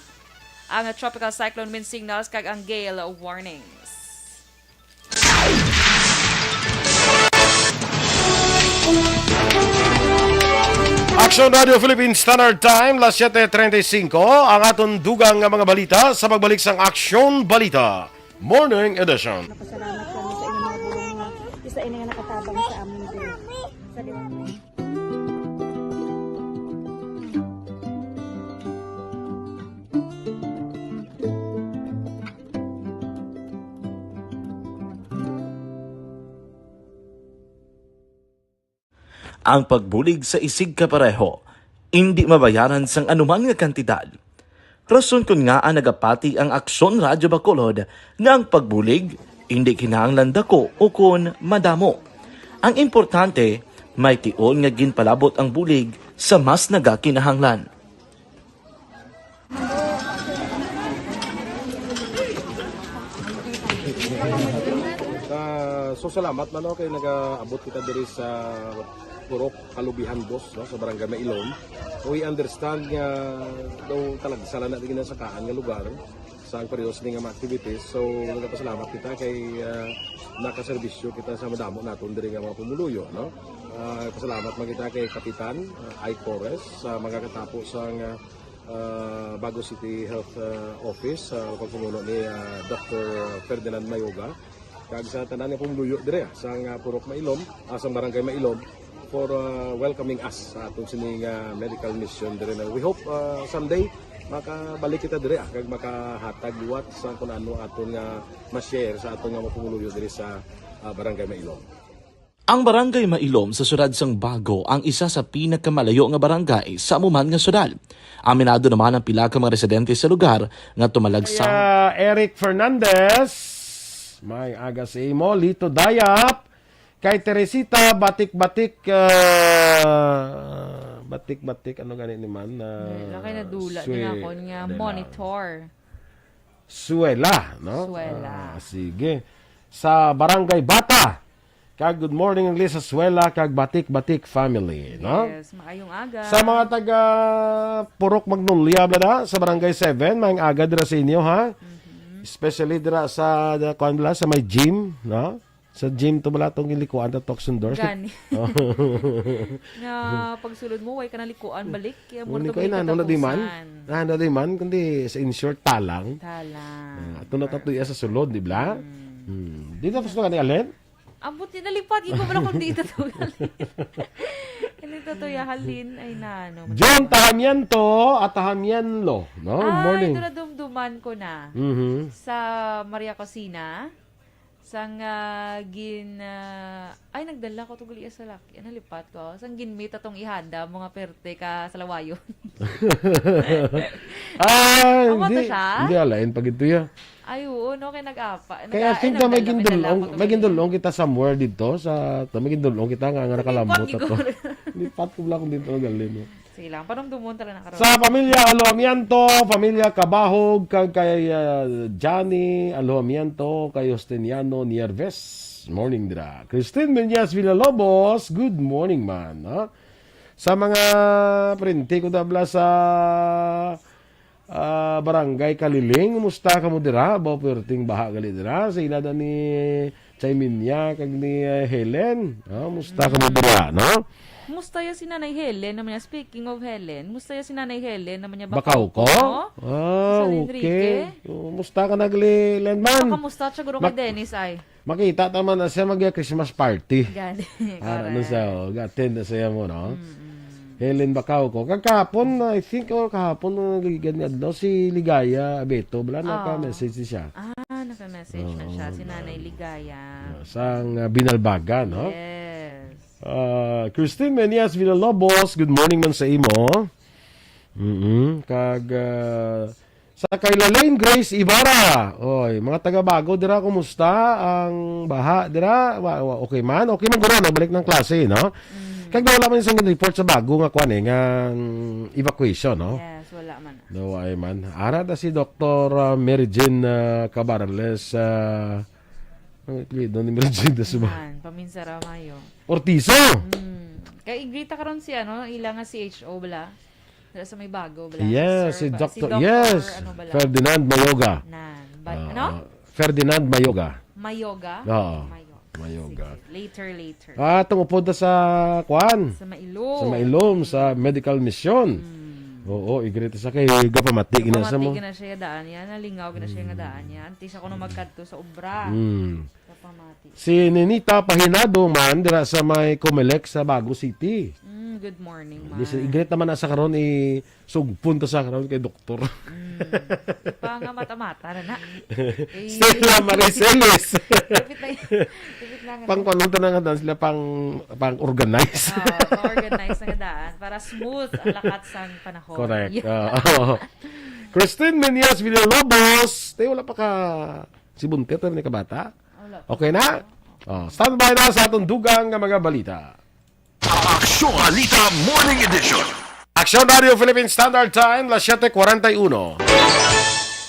ang tropical cyclone wind signals kag ang gale warnings. Action Radio Philippine Standard Time, las siete treinta y cinco. Ang aton dugang nga mga balita sa pagbalik sang Action Balita Morning Edition. Napasalamat kami sa inyong mga bulong nga isa ini nga nakatabang sa amin diri. Sa Ang pagbulig sa isigkapareho indi mabayaran sang anuman nga kantidad. Rason kon ngaa nagapati ang Aksyon Radyo Bacolod nga ang pagbulig indi kinahanglan dako ukon madamo. Ang importante, may tion nga ginpalabot ang bulig sa mas nagakinahanglan. Ah, so, salamat man, no, kay nagaabot kita diri sa Purok Kalubihan, boss, no, sa Barangay Mailom. We understand nga daw talagsa lang na di ginasakaan nga lugar sa ang periodo sini nga mga activities. So, nagapasalamat kita kay, ah, nakaserbisyo kita sa madamo naton diri nga mga pumuluyo, no? Ah, pasalamat man kita kay Kapitan, ah, Ike Torres, sa mga katapo sa nga, ah, Bago City Health, ah, Office, sa pagpamuno ni, ah, Doctor Ferdinand Mayoga, kag sa tanan nga pumuluyo diri, ah, sa nga Purok Mailom, ah, sa Barangay Mailom, for, ah, welcoming us sa aton sini nga medical mission diri na. We hope, ah, someday makabalik kita diri, ah, kag makahatag liwat sa kun ano aton nga ma-share sa aton nga mga pumuluyo diri sa, ah, Barangay Mailom. Ang Barangay Mailom sa siyudad sang Bago ang isa sa pinakamalayo nga barangay sa amo man nga siyudad. Aminado naman ang pila ka mga residente sa lugar nga tumalag sa Kaya Eric Fernandez, may aga sa imo, Lito Dayap, kay Teresita, batik-batik, ah, batik-batik, ano gani ni man? Ah, Lakay na dula swe-, din ako niya, dena. Monitor. Suela, no? Suela. Ah, sige. Sa Barangay Bata. Kag good morning, English sa Suela, kag Batik-Batik family, no? Yes, maayong aga. Sa mga taga Purok Magnolia, bla, sa Barangay seven, maayong aga dira sa inyo, ha? Mhm. Especially dira sa, kuan, bla, sa may gym, no? Sa gym to bala tong gilikuan ta, Toxon Dorset. Gani. Oh. Nga pagsulod mo, way ka nalikuan balik. Kaya mo Muna na ko ina, tong ano na di man? Katapusan. Ah, ano di man, kundi sa insure, talang. Talang. Ah, ato na tatuya sa sulod, di ba? Mm. Hmm. Di tapos na ka ni Alen? Ambot ni nalipat, ikaw pala kung di tatuya. Hindi tatuya, halin. Ay, na, ano. John Tahamiento at Tahamienlo. No? Ay, Morning. Ito na dumduman ko na. Mhm. Sa Maria Cocina. Sang, ah, gin-, ah, ay, nagdala ko to gali sa laki. Ano, lipat ko? Sang ginmit atong ihanda, mga perte ka sa lawayon. Ay, Amo to hindi. Siya? Hindi, alain pag ito ya. Ay, oo, no, kay nag-apa. Kaya I think na may gindulong, may gindulong kita somewhere dito sa, may gindulong kita nga, nga nakalamot ato. Lipat ko lang kung dito gali, no? Sige lang, panumdumon tala na karon. Sa pamilya Alojamiento, pamilya Kabahog, kag kay, ah, Johnny Alojamiento, kay Justiniano Nierves. Morning dira. Christine Meñas Villalobos, good morning man, ha? Sa mga parente ko dabla sa, ah, Barangay Kaliling, kumusta kamo dira? Ba, perting baha gali dira. Sa ilada ni Chayminya kag ni, eh, Helen. Ah, musta kamo dira, no? Musta ya si Nanay Helen naman niya? Speaking of Helen, musta ya si Nanay Helen naman niya? Bakaw ko? Bakaw ko? Ah, San Enrique? Okay. Oh, musta ka nagli, Len man? Kamusta siya guro kay Mak- Dennis ay? Makita ta man na siya mag Christmas party. Gani, Ara na correct. Siya, oh, ga-attend na siya mo, no? Mm-mm. Helen Bacauco. Kagkahapon, I think, or kahapon, uh, gani adlaw, si Ligaya Abeto, bala, Ah. naka-message siya. Ah, naka-message na siya, Oo, si Nanay na. Ligaya. Sang, uh, Binalbagan, no? Yes. Uh, Christine Menias Villalobos, good morning man sa imo. Mm-mm. Kag, uh, sa kay Lalaine Grace Ibarra. Oy, mga taga Bago dira, kumusta ang baha dira? Wa, wa, okay man? Okay man guro, nagbalik ng klase, no? Mm. Kag wala man isang report sa Bago nga kuan eh, nga, mm, evacuation, no? Yes, wala man. No, ay man. Ara da si Doktor, ah, Mary Jane, ah, Cabarles, ah, ang apelyido ni Mary Jane da sa ba? Man, Paminsara Mayo. Ortizo! Mm. Kay igrita karon si ano, ila nga C H O bala. Dira sa may Bago bala. Yes, Sir si ba-, si Doktor, Doktor, yes, ano bala? Ferdinand Mayoga. Nan, ba-, Ah, ano? Ferdinand Mayoga. Mayoga? Oo. Mayoga. Mayoga. Sige. Later, later. Ah, tungupod na sa kuan. Sa Mailom. Sa Mailom, sa Mm. medical mission. Mm. Oo, igrita sa kay gapamati gina sa mo. Gapamati gina siya daan yan. Nalingaw gina siya nga Mm. daan yan. Ti siya kuno magkadto sa obra. Mm. Gapamati. Si Ninita Pahinado man dira sa may Comelec sa Bago City. Mm, good morning, Di si man. Igret naman na sa karon, isugpon ta sa karon kay doktor. Mm. Di pa nga mata-mata na na. Eh, Stella Mariceles. Tipit na y-, tipit na nga Pang na. Paano ta na nga daan sila pang, pang organize. Oo, pang organize na nga daan para smooth ang lakat sang panahon. Correct. Yeah. Oo. Christine Menias Villalobos. Tayo, wala pa ka si Buntet, wala ni kabata? Wala pa. Okay na? Oh, standby na sa atong dugang nga mga balita. Aksyon Balita Morning Edition. Aksyon Radio Philippine Standard Time, las siete cuarenta y uno.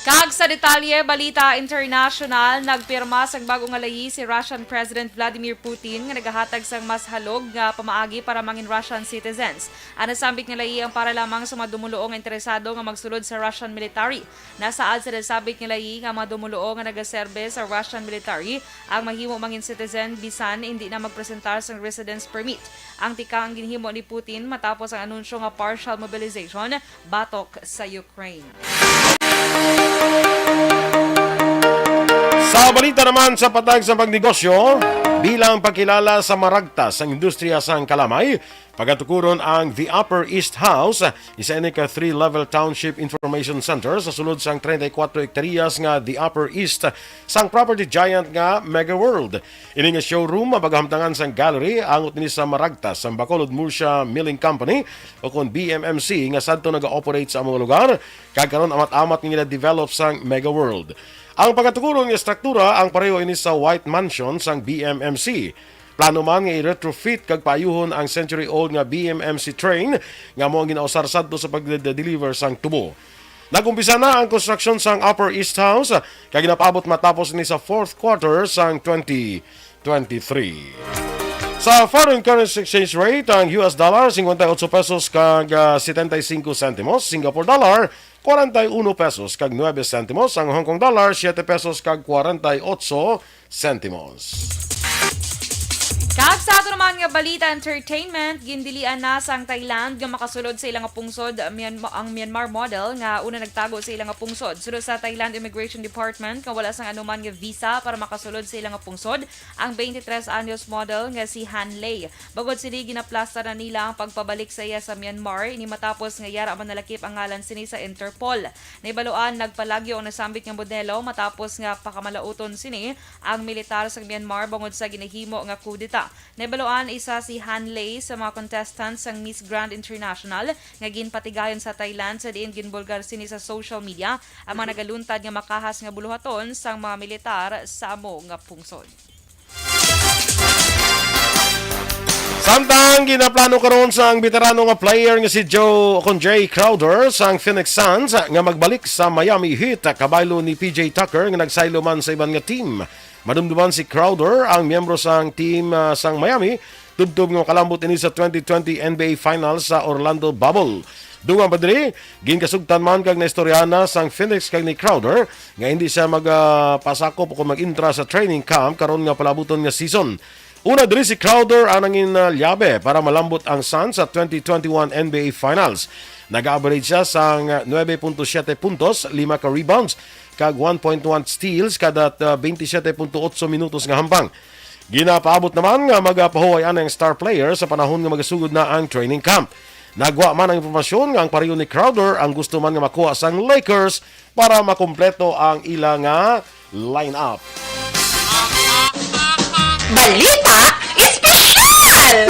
Kag sa detalye, balita international, nagpirma sang bago nga layi si Russian President Vladimir Putin nga nagahatag sang mas halog nga pamaagi para mangin Russian citizens. Ang nasambit nga layi ang para lamang sa mga dumuluong nga interesado nga magsulod sa Russian military. Nasaad sa nasambit nga layi nga mga dumuluong nga nagaserbe sa Russian military ang mahimo mangin citizen bisan indi na magpresentar sang residence permit. Ang tikang ginhimo ni Putin matapos ang anunsyo nga partial mobilization batok sa Ukraine. Sa balita naman sa patag sa pagnegosyo, bilang pagkilala sa maragtas ang industriya sang kalamay, pagatukuron ang The Upper East House, isa ini ka three-level township information center sa sulod sang treinta y cuatro hektaryas nga The Upper East sang property giant nga Mega World. Ini nga showroom magahamtangan sang gallery angot ini sa maragtas sang Bacolod Murcia Milling Company o kon B M M C nga sadto naga-operate sa among lugar, kag karon amat-amat nga gina-develop sang Mega World. Ang pagatukuron nga estruktura ang pareho ini sa White Mansion sang B M M C. Plano man nga i-retrofit kag paayuhon ang century-old nga B M M C train nga amo ang ginausar sadto sa pagde-deliver sang tubo. Nag-umpisa na ang konstruksyon sang Upper East House, kag ginapaabot matapos ini sa fourth quarter sang twenty twenty-three. Sa foreign currency exchange rate, ang U S dollar, cincuenta y ocho pesos kag, ah, setenta y cinco centimos, Singapore dollar, cuarenta y uno pesos kag nueve centimos, ang Hong Kong dollar, siete pesos kag cuarenta y ocho centimos. Kag sa ato naman nga balita entertainment, gindilian na sang Thailand nga makasulod sa ila nga pungsod Myanmar, ang Myanmar model nga una nagtago sa ila nga pungsod. Suno sa Thailand Immigration Department nga wala sang anuman nga visa para makasulod sa ila nga pungsod ang twenty-three anyos model nga si Han Lei. Bangod sini, ginaplastar na nila ang pagpabalik sa iya sa Myanmar. Ini matapos nga yara man nalakip ang ngalan sini sa Interpol. Nahibaluan nagpalagyo ang nasambit nga modelo matapos nga pakamalauton sini ang militar sa Myanmar bangod sa ginahimo nga kudeta. Nahibaluan isa si Han Lei sa mga contestants sang Miss Grand International nga ginpatigayon sa Thailand, sa diin ginbulgar sini sa social media ang mga nagaluntad nga makahas nga buluhaton sang mga militar sa amo nga pungsod. Samtang ginaplano karon sang veterano nga player nga si Joe Conjay Crowder sang Phoenix Suns nga magbalik sa Miami Heat, kabaylo ni P J Tucker nga nagsaylo man sa iban nga team. Madumduman si Crowder, ang miyembro sang team, ah, sang Miami, tubtob nga makalambot ini sa twenty twenty N B A Finals sa Orlando Bubble. Dungan pa diri, ginkasugtan man kag naistoryahan na sang Phoenix kag ni Crowder nga hindi siya magpasakop o kung mag-intra sa training camp karon nga palabuton nga season. Una diri si Crowder ang nangin, ah, lyabe para malambot ang Suns sa twenty twenty-one N B A Finals. Nag-average siya sang nuebe punto siyete puntos, lima ka rebounds, kag one point one steals kada, ah, twenty-seven punto eight minutos nga hampang. Ginapaabot naman nga magapahuway anay ang star player sa panahon nga magasugod na ang training camp. Nagwa man ang impormasyon nga ang pareho ni Crowder ang gusto man nga makuha sang Lakers para makumpleto ang ila nga lineup. Balita Espesyal!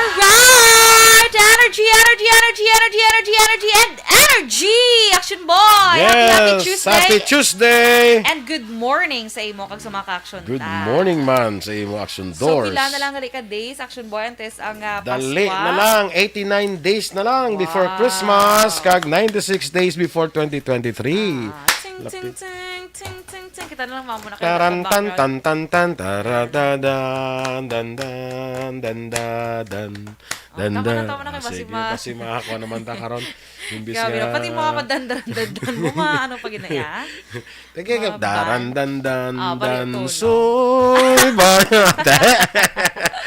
Alright! Energy, energy, energy, energy, energy, energy, and energy! Action Boy! Happy, happy Yes, Tuesday! happy Tuesday! And good morning sa imo kag sa mga ka-action Good ta. morning man sa imo, Action So, Doors. pila na lang gali ka days, Action Boy, antes ang, ah, Dali Pascua? na lang, eighty-nine days na lang before Wow. Christmas, kag ninety-six days before twenty twenty-three. Ah, ting, ting, Lapit. ting, ting, ting, ting. Kita na lang, mamo na kayo Taran, sa tan, background. tan, tan, tan, tara, da, dan, dan, dan, dan, da, dan, Oh, dan, tama na, da. tama na, kay Ah, basi sige, ma- basi makakuha naman ta karon. Imbis Grabe na, nga pati mga madandaran-dandan mo, ma-, ano pa ginaya? Teka, Mga daran, band. dan, dan, Ah, pare, dan, tono. soy, ba? Te?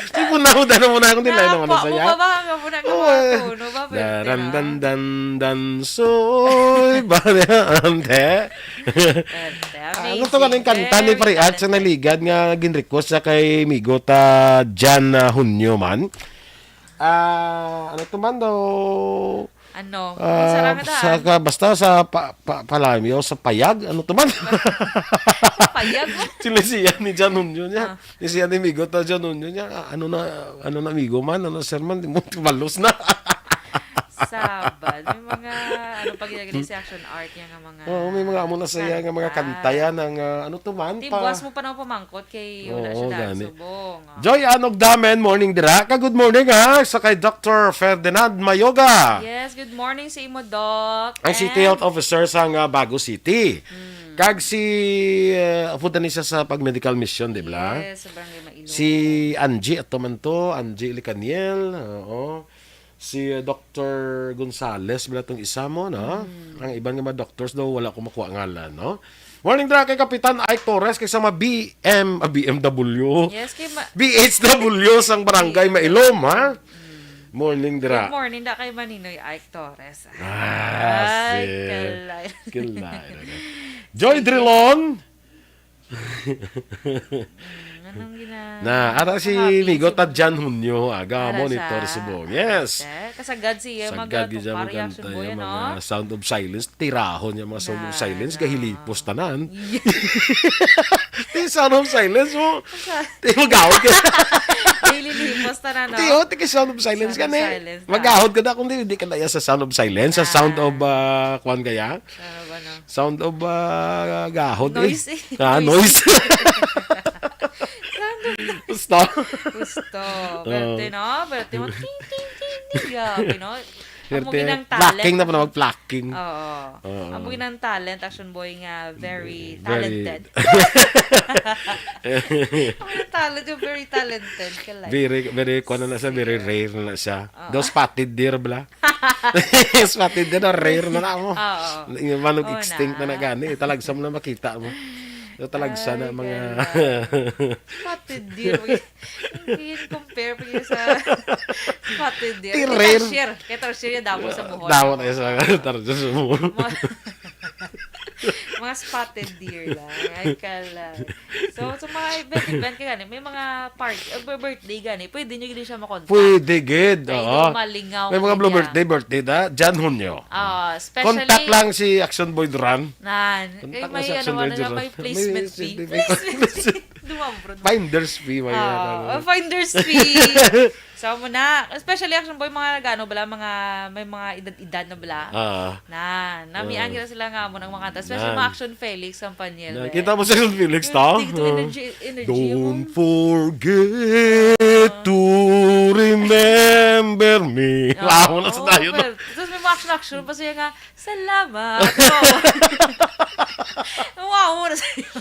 Di po na, dano mo na akong nilay Ah, naman pa, sa iya. bumaba ka muna, Oo, eh. kumakuno ba? Pwede Daran, na. dan, dan, dan, soy, ba? Ante? Pwede, Ah, ano to amazing. ka ning kanta ni Very Pare Art sa talented. Naligad nga gin-request sa kay Migo ta Jan, ah, Hunyo man? Ah, ano to man daw? Ano? Ah, Sa Ramadan? sa ka-, basta sa pa-, pa-, Palamyo, sa Payag, ano to man? Payag? Sila siya ni Jan Hunyo niya. Ah. Ni siya ni Migo ta Jan Hunyo niya. Ah, ano na, ano na, Migo man, ano, sir man, di mo tibalos na. Sabad. May mga, ano pa ginagaling sa action art niya nga mga Oo, may mga amo na sa iya nga mga kanta. kanta yan, ang, ah, ano to man, Di, pa- buwas mo pa na pamangkot kay wala Oo, siya daan gani. subong. Oh. Joy Anog Damen, morning dira. Ka good morning, ha, sa kay Doctor Ferdinand Mayoga. Yes, good morning sa imo, Doc. Ang City And Health Officer sa nga Bago City. Mm. Kag si, eh, apo ni siya sa pag-medical mission, di ba? Yes, sa Barangay Mailog. Si Angie, ato man to, Angie Licaniel, oo. Si, uh, Doctor Gonzales, bala tong isa mo, no? Mm. Ang iban nga mga doctors daw, wala ko makuha ngalan, no? Morning dra kay Kapitan Ike Torres kay sa mga B M, ah, B M W. Yes, kay ma- B H W sang Barangay B M W. Mailom, ha? Mm. Morning dra. Good morning da kay Maninoy Ike Torres. Ah, Ay, si kalay. Kalay, ano? Joy Drilon. Mm, anong gina-, Na, ara si Migo Tadjan Hunyo, aga, Ara monitor siya. Subong. Yes. Ate, kasagad si, eh, Sagad mga gid siya Tupari magkanta, Action Boy, yung ano? Mga Sound of Silence, tirahon yung mga Sound of Na, Silence, na. Gahilipos tanan. Yeah. Ti Sound of Silence mo. Sa- Ti magawag ka. Gahilipos tanan, no? Ti, oh, ti kay Sound of Silence Sound ka of na eh. Silence na. Magahod ka na kung di, di ka na iya sa Sound of Silence, sa Na. Sound of, ah, kwan kaya? Ano ba, no? Sound of, ah, gahod, eh. Noise, eh. Ah, Noise. noise. Sound of Gusto. Gusto. Oo. Pwerte, no? Pwerte mo, ting, ting, ting, ting. Grabe, no? Ang Pwerte, mo ginang talent. Plucking na pa na mag-plucking. Oo. Oo. Ang mo ginang talent, Action Boy, nga very Very talented. Ang ginang talent, you're very talented. Kalay. Very, very, kuwan na siya, very Siya. rare na siya. Oo. Daw spotted deer, bla. Spotted deer, rare na na mo. Oo. Yung manok Oo extinct na na. na gani. Talagsa mo na makita mo. Yung talagsa na Ay, mga kala. Spotted deer. Pag-, pag-compare pa yun sa spotted deer. Kay Tirer. Tarsier. Kay Tarsier yung damo sa Bohol. Damo na sa Tarsier sa Bohol. Mga, mga spotted deer lang. Ay, kala. So, sa mga event-event ka gani, may mga party, uh, birthday gani, pwede nyo gini siya makontak. Pwede gid. Kay Oo. Malingaw May mga niya. Blue birthday, birthday na. Jan Hunyo. Ah, especially Contact lang si Action Boy Duran. Nan, Ang kay takos may sa ano, ano Sunday na, Jiro. may placement May fee. Placement fee. Duha, bro. Finder's fee, may Ah, ano. Oh, finder's fee. So, mo na, especially Action Boy, mga nagano bala, mga, may mga edad-edad na bala. Ah. Na, nami Ah. ang sila nga mo ng mga kanta, especially Nan. mga Action Felix, Campaniel, Na, eh. Kita mo sa Action Felix, to? Tigto energy, energy Don't mo. Forget Ah. to remember me. Ah, Wow, na sa oo, tayo, no? Well, tapos may mga action-action pa siya nga, Salamat. Oo. Nawawa na sa'yo.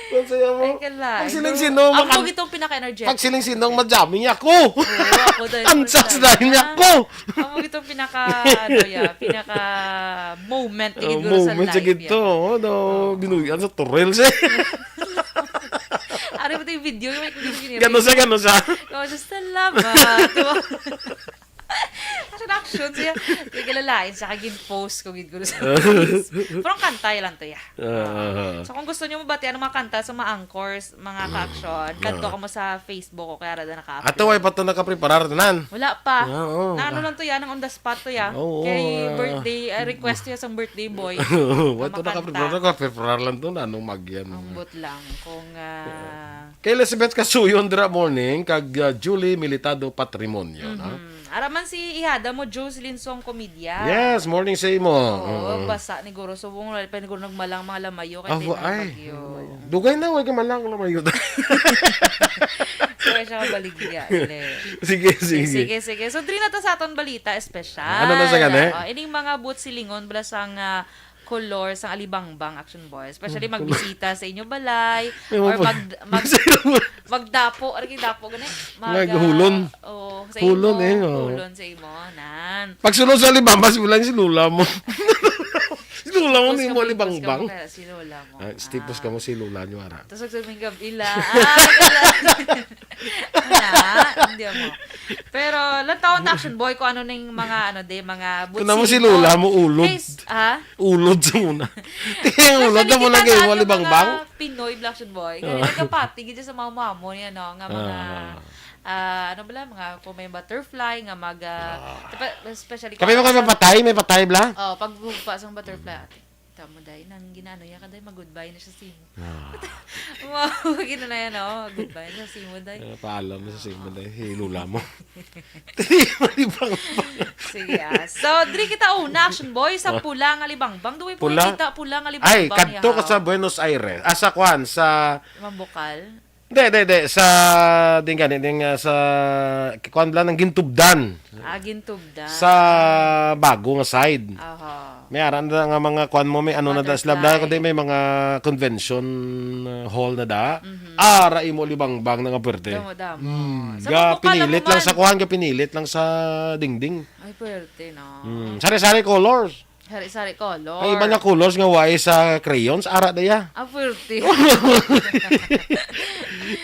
Ang saya mo. Ay, kala. Pag siling-sino, Ang makan- pag itong pinaka-energetic. Pag siling-sino, madjaming ako. Oo, ako din. Ang Ako sas din. dahil niya Ah, ako. Ako itong pinaka, ano ya, pinaka moment ni Oh, Giguro sa moment sa life gito, ya. oh, no, Oo. Binuyan sa Torel siya. Ari mo ito yung video, yung, yung, yung, Gano siya, gano siya? Oh, just salamat. Action, action siya. Kaya galalain siya, kagin post ko gid ko sa Facebook. Pero ang kanta, yan lang to, ya. Ah, ah, ah. So, kung gusto niyo mabatian ang mga kanta sa mga anchors, mga ka-action, kadto Ah. ka mo sa Facebook o kaya rada naka-upload. Ato, way pa to nakapreparar tanan. Wala pa. Ah, oo. Na ano lang to, ya, nang on the spot to, ya. Oo, Kay ah. birthday, ah, request niya sa birthday boy. Way Na to makanta. nakapreparar, nakapreparar lang to na anong magyan. Ambot lang. Kung, ah, Kay Elizabeth Kasuyon dira morning, kag, ah, Julie Militado Patrimonio, no? Mhm. Ara man si ihada mo, Jocelyn Song Comedia. Yes, morning sa imo. Oo, Mm. basa ni Guro. Subong wala pa ni Guro nagmalang mga lamayo kay Ah, tinang ay. bagyo. Dugay na, way ka malang lamayo. Kaya siya kabaligya, dili. Sige, sige. Sige, sige. So, diri na ta sa aton balita espesyal. Ano na sa gani? Oh, ining mga buot silingon bala sang, ah, kolor sang alibangbang, Action Boy. Especially Mm, kolor. magbisita sa inyo balay, May or mga mag-, mag-, Sa inyo balay. magdapo, ano yung dapo, gani? Mag-, Mag-, hulon. ah, oo, sa Hulon, imo, eh, oo. hulon sa imo, nan. Pag sulod sa alibangbang, si Bulay, si Lola mo. Si Lola mo, Tapos ni mo kapag alibangbang. ka, si Lola mo. Ah, stipos Ah. ka mo si Lola nyo, ara. Tapos pag suminggaw, ila. Ah, wala. Na, hindi mo. Pero, lantawon ta, Action Boy, kung ano ning mga, ano, de, mga Kung namo si butsino. Lola mo, ulod. Guys, ha? Ulod sa muna. Tingnan, ulod na Especially muna kita kayo, na, mga alibangbang. Pinoy, Black Action Boy. Kaya Ah. nagkapati, gid sa mga mamo niya, no, nga mga, Ah. ah, ano bala, mga, kung may butterfly, nga mag, ah, Ah. tipa-, especially Kami kung mga sa patay, may patay, bla? Oh, pag gugpa sa butterfly, Mm. ate. Tamo, day. Nang ginaano niya ka, day, mag-goodbye na siya sa imo. Ah. Wow, gina na yan, oh. Goodbye na sa imo, day. Eh, paalam na sa imo, day. Hilula mo. Di ba? Sige, ah. So, diri kita una, Action Boy, sa Ah. pula nga alibangbang. Duway po Pula? kita pula nga alibangbang, Ay, kadto ka yahaw. sa Buenos Aires. Ah, sa kwan, sa Mambukal? Di, di, di. Sa, ding gani, ding, ah, sa, kwan bala, nang gintubdan. Ah, gintubdan. Sa bago nga side. Aha. May aran na nga mga kwan mo, may ano na da sila, bla, Butterfly. kundi may mga convention, uh, hall na da. Mhm. Ara imo alibangbang na nga pwerte. Damo, damo. Mm, Sa ga Mambukal lang pinilit lang sa man. kwan, ga pinilit lang sa dingding. Ay, pwerte, no? Mm, sari-sari colors. Sari-sari color. Ang iba nga colors nga way sa crayons, ara da ya. Ah, pwerte.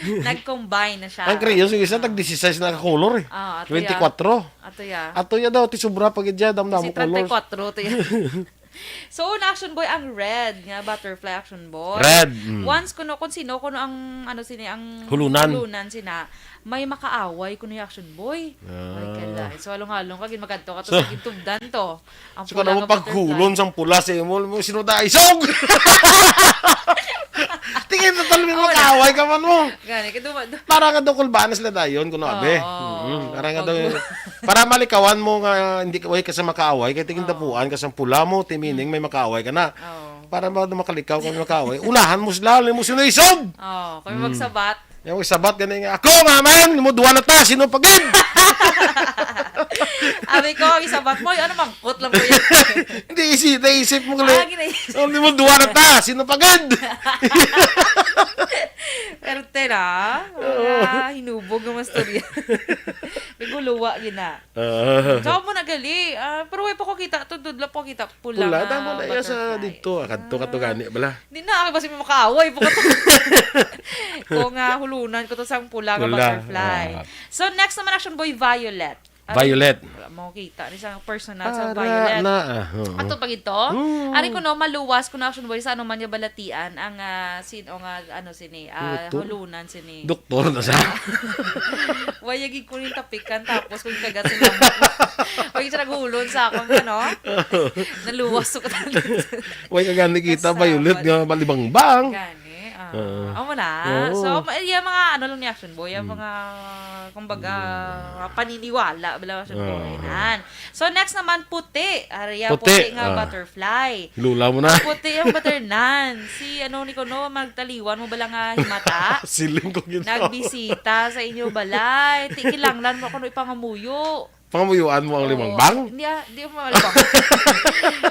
Nag-combine na siya. Ang crayons, yung isa, Ah. tag disisais na ka color eh. Ah, ato ya. Twenty-four. Ato ya. Ato ya daw, ti sobra pa gid ya, dam-damo Kasi colors. treinta y cuatro to ya. So, una, Action Boy, ang red nga butterfly, Action Boy. Red, mm. Once kuno, kung sino, kuno ang, ano, sini, ang Hulunan. hulunan sina, may makaaway kuno yung Action Boy. Ah. Ay, kala. So, halong-halong ka, gin-, magkadto ka to So sa gintubdan to. Ang So, pula kung nga pagkulon butterfly. sang pula sa imo, mo, sino da isog? Tingin na talo, may Oh, wala. makaaway ka man mo. Gani, kay duma-, du- Para nga daw kulbaan sila dayon, kuno, abe. Oo. Mm, para nga Pag- daw, para malikawan mo nga hindi ka, way ka sa makaaway, kay tingin Oo. dapuan ka sa pula mo, ti meaning Mm. may makaaway ka na. Oo. Para ba daw makalikaw ka, makaaway? Unahan mo sila, alam mo, sino isog? Oo, kami Mm. magsabat. Yung isabat gani nga, "Ako nga man, mo duwa na ta, sino pa gid?" Abi ko, ang isabat mo, ano, mangkot lang ko yan. Hindi, isi-, naisip mo, Ah, gali. ginaisip. "Oh, di mo duwa na ta, sino pa gid?" Pero tena, Oo. ah, hinubog ang istorya. Nagulo Wa gina. Ah. So, mo na gali. Ah, pero way pa ko kita. Tudlod lang po kita. Pula Pula, nga tama na iya sa butterfly. Dito. Ah, kadto, kadto Ah. gani, bala. Di na, ako kasi makaaway po ko. Kung ah, hulunan ko to sa pula nga Pula. butterfly. Ah. So, next naman, Action Boy, violet. Ari, Violet. Wala mo kita. Ni sa personal sa Para violet. na, ah, oo. Ato pa gito. Oo. Ari ko, no, maluwas ko na, Action Boy, sa anuman nga balatian ang ah, sin-, o nga, ano, sini, ah, Doktor? hulunan sini. Doktor na sa. Waya gid ko ning tapikan, tapos kung kagat sa lamok. Waya siya naghulon sa akong, ano, naluwas ko talaga. Way ka gani kita, Kasabot. Violet, nga balibangbang. Gani, ah. Oo. Amo na. Oo. So, ma-, iya mga, ano lang ni Action Boy, yung Mm. mga, kumbaga, Mm. mga paniniwala, bala, Action Oo. Boy, nan. So, next naman, puti. Ari, ah, Puti, puti nga ah. butterfly. Lula mo na. Puti ang butter nan. Si, ano, ni kuno, magtaliwan mo bala nga himata? Siling ko gid. Nagbisita sa inyo balay. Ti, kinahanglan mo kuno ipangamuyo. Pangamuyuan mo ang Oo. libangbang? Hindi, ah, di mo libangbang.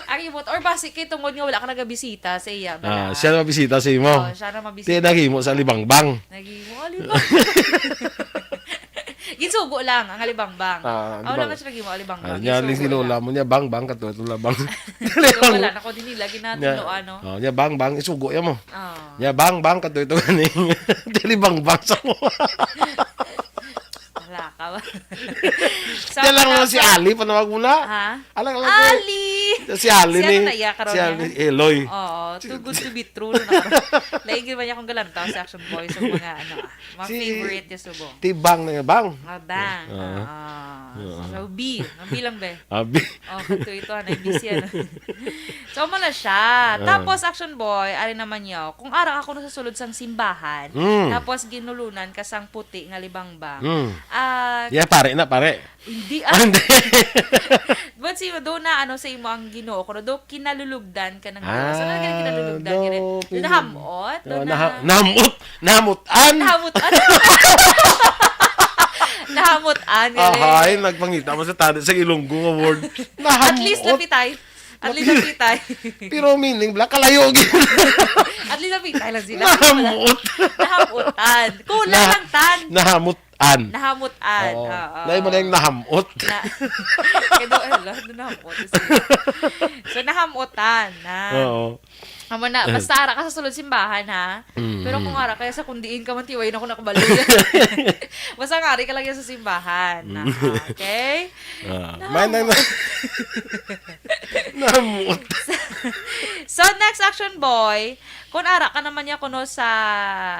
Ang imot, or basi kay tungod nga wala ka nagabisita sa iya bala. Ah, siya na mabisita sa imo? Oo, siya na mabisita. Ti, naghimo sa libangbang. Naghimo, alibangbang. Ginsugo lang ang alibangbang. Ah, Ako lang alibangbang. Siya naghimo alibangbang. Ah, niya, Ginsugo ling si Lola lang. Mo niya, bang, bang, katuto lang, bang. So, wala na ko din nila, Niya, ginatinuan, no? Oh, niya, bang, bang, isugo yan mo. Ah. Niya, bang, bang, katuto gani. Dili bang, bang sa mo. Wala ka ba? Sa Diyan lang mga naman si ka- Ali, panawag mo na. Ha? Alang, alang, Ali! Si Ali Si ni, ano na iya karon si niya? Ali, Eloy. Oo, too good to be true na. Lain gid ba niya kung galantaw si Action Boy sa mga, ano, ah, mga Si favorite niya subong. Tibang na nga, bang. Ah, bang. Ah. Ah. Ah. So, B. Ang B lang, be. Abi. Oh, kato ito, ah, nag-B C, ano. So, amo na siya. Ah. Tapos, Action Boy, ari naman niyo, kung ara ka kuno sa sulod sang simbahan, Mm. tapos ginulunan ka sang puti nga libangbang, Mm. ah, Yeah, pare na, pare. Hindi, ah. Ah, hindi. But si, do na, ano, sa imo ang Ginoo, kuno do kinalulugdan ka ng Dios. Ano nga Ah, kinalulugdan do ka rin? Do pin-, nahamot? Do ah, na naha-, nahamot! Nahamutan! Nahamutan! Nahamutan, galing. Ahay, nagpangita mo sa tani sa Ilonggo nga word. At least Nahamot. lapitay. At least lapitay. Pero meaning, bla, kalayo gyud. At least lapitay lang sila. Nahamot. Nahamutan. Kulang Nah-, lang tan. nahamut-, An. Nahamutan, Oo. oo. Lain mo na yung nahamot. Na, kaya daw, eh, lahat na nahamot. So, nahamutan na. Oo. Amo na, Eh. basta ara ka sa sulod simbahan, ha? Mm, Pero kung mm. ara ka sa kundiin ka man, tiway na ko nakabalo. Basta nga, ari ka lang yan sa simbahan. Mm. Na, okay? Ah, Nahamot. may nang-, nahamot. So, next action, boy, kung ara ka naman niya kuno sa,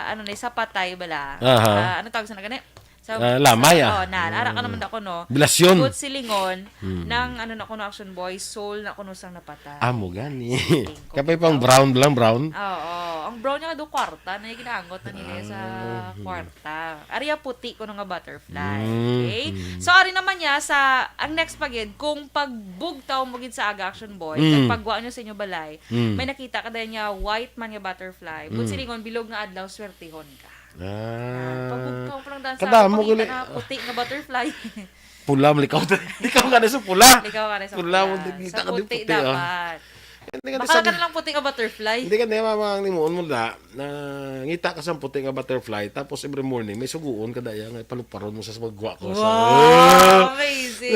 ano ni, sa patay bala. Aha. Ah, ano tawag sa na gani? Sa, Ah, lamay, sa, ah. Oh, na, ara ka Mm. naman na kuno. Bilasyon. Good silingon Mm. ng, ano na kuno, action boy, soul na kuno sang napatay. Amo gani. Siling ko Kapay pang bitaw. Brown lang, brown. Oo. Ang brown niya do kwarta na yung ginaangot na nila sa Ah, mm. kwarta. Ari ya puti kuno nga butterfly. Mm, Okay? mm. So, ari naman niya sa, ang next pa gid, kung pagbugtaw mo gid sa aga action boy, Mm. kag pagwa nyo sa inyo balay, Mm. may nakita ka dahil niya white man nga butterfly. But Mm. silingon, bilog nga adlaw, swertihon ka. Ah. Ah, pabugtaw pa lang dan sa Kadamo ako, pangita guli. Na puti nga butterfly. Pula, malikaw. Ikaw ka na sa pula. Ikaw ka na sa Pula, pula. mo, kita Sa ka din puti puti, ah. dapat. Hindi ka Baka sa ka na lang puti nga butterfly. Hindi ka na, mama, ang limuon mo da. Na ngita ka sa puti nga butterfly, tapos every morning, may suguon ka daya nga paluparon mo sa pagwa ko. Sa Wow, amazing.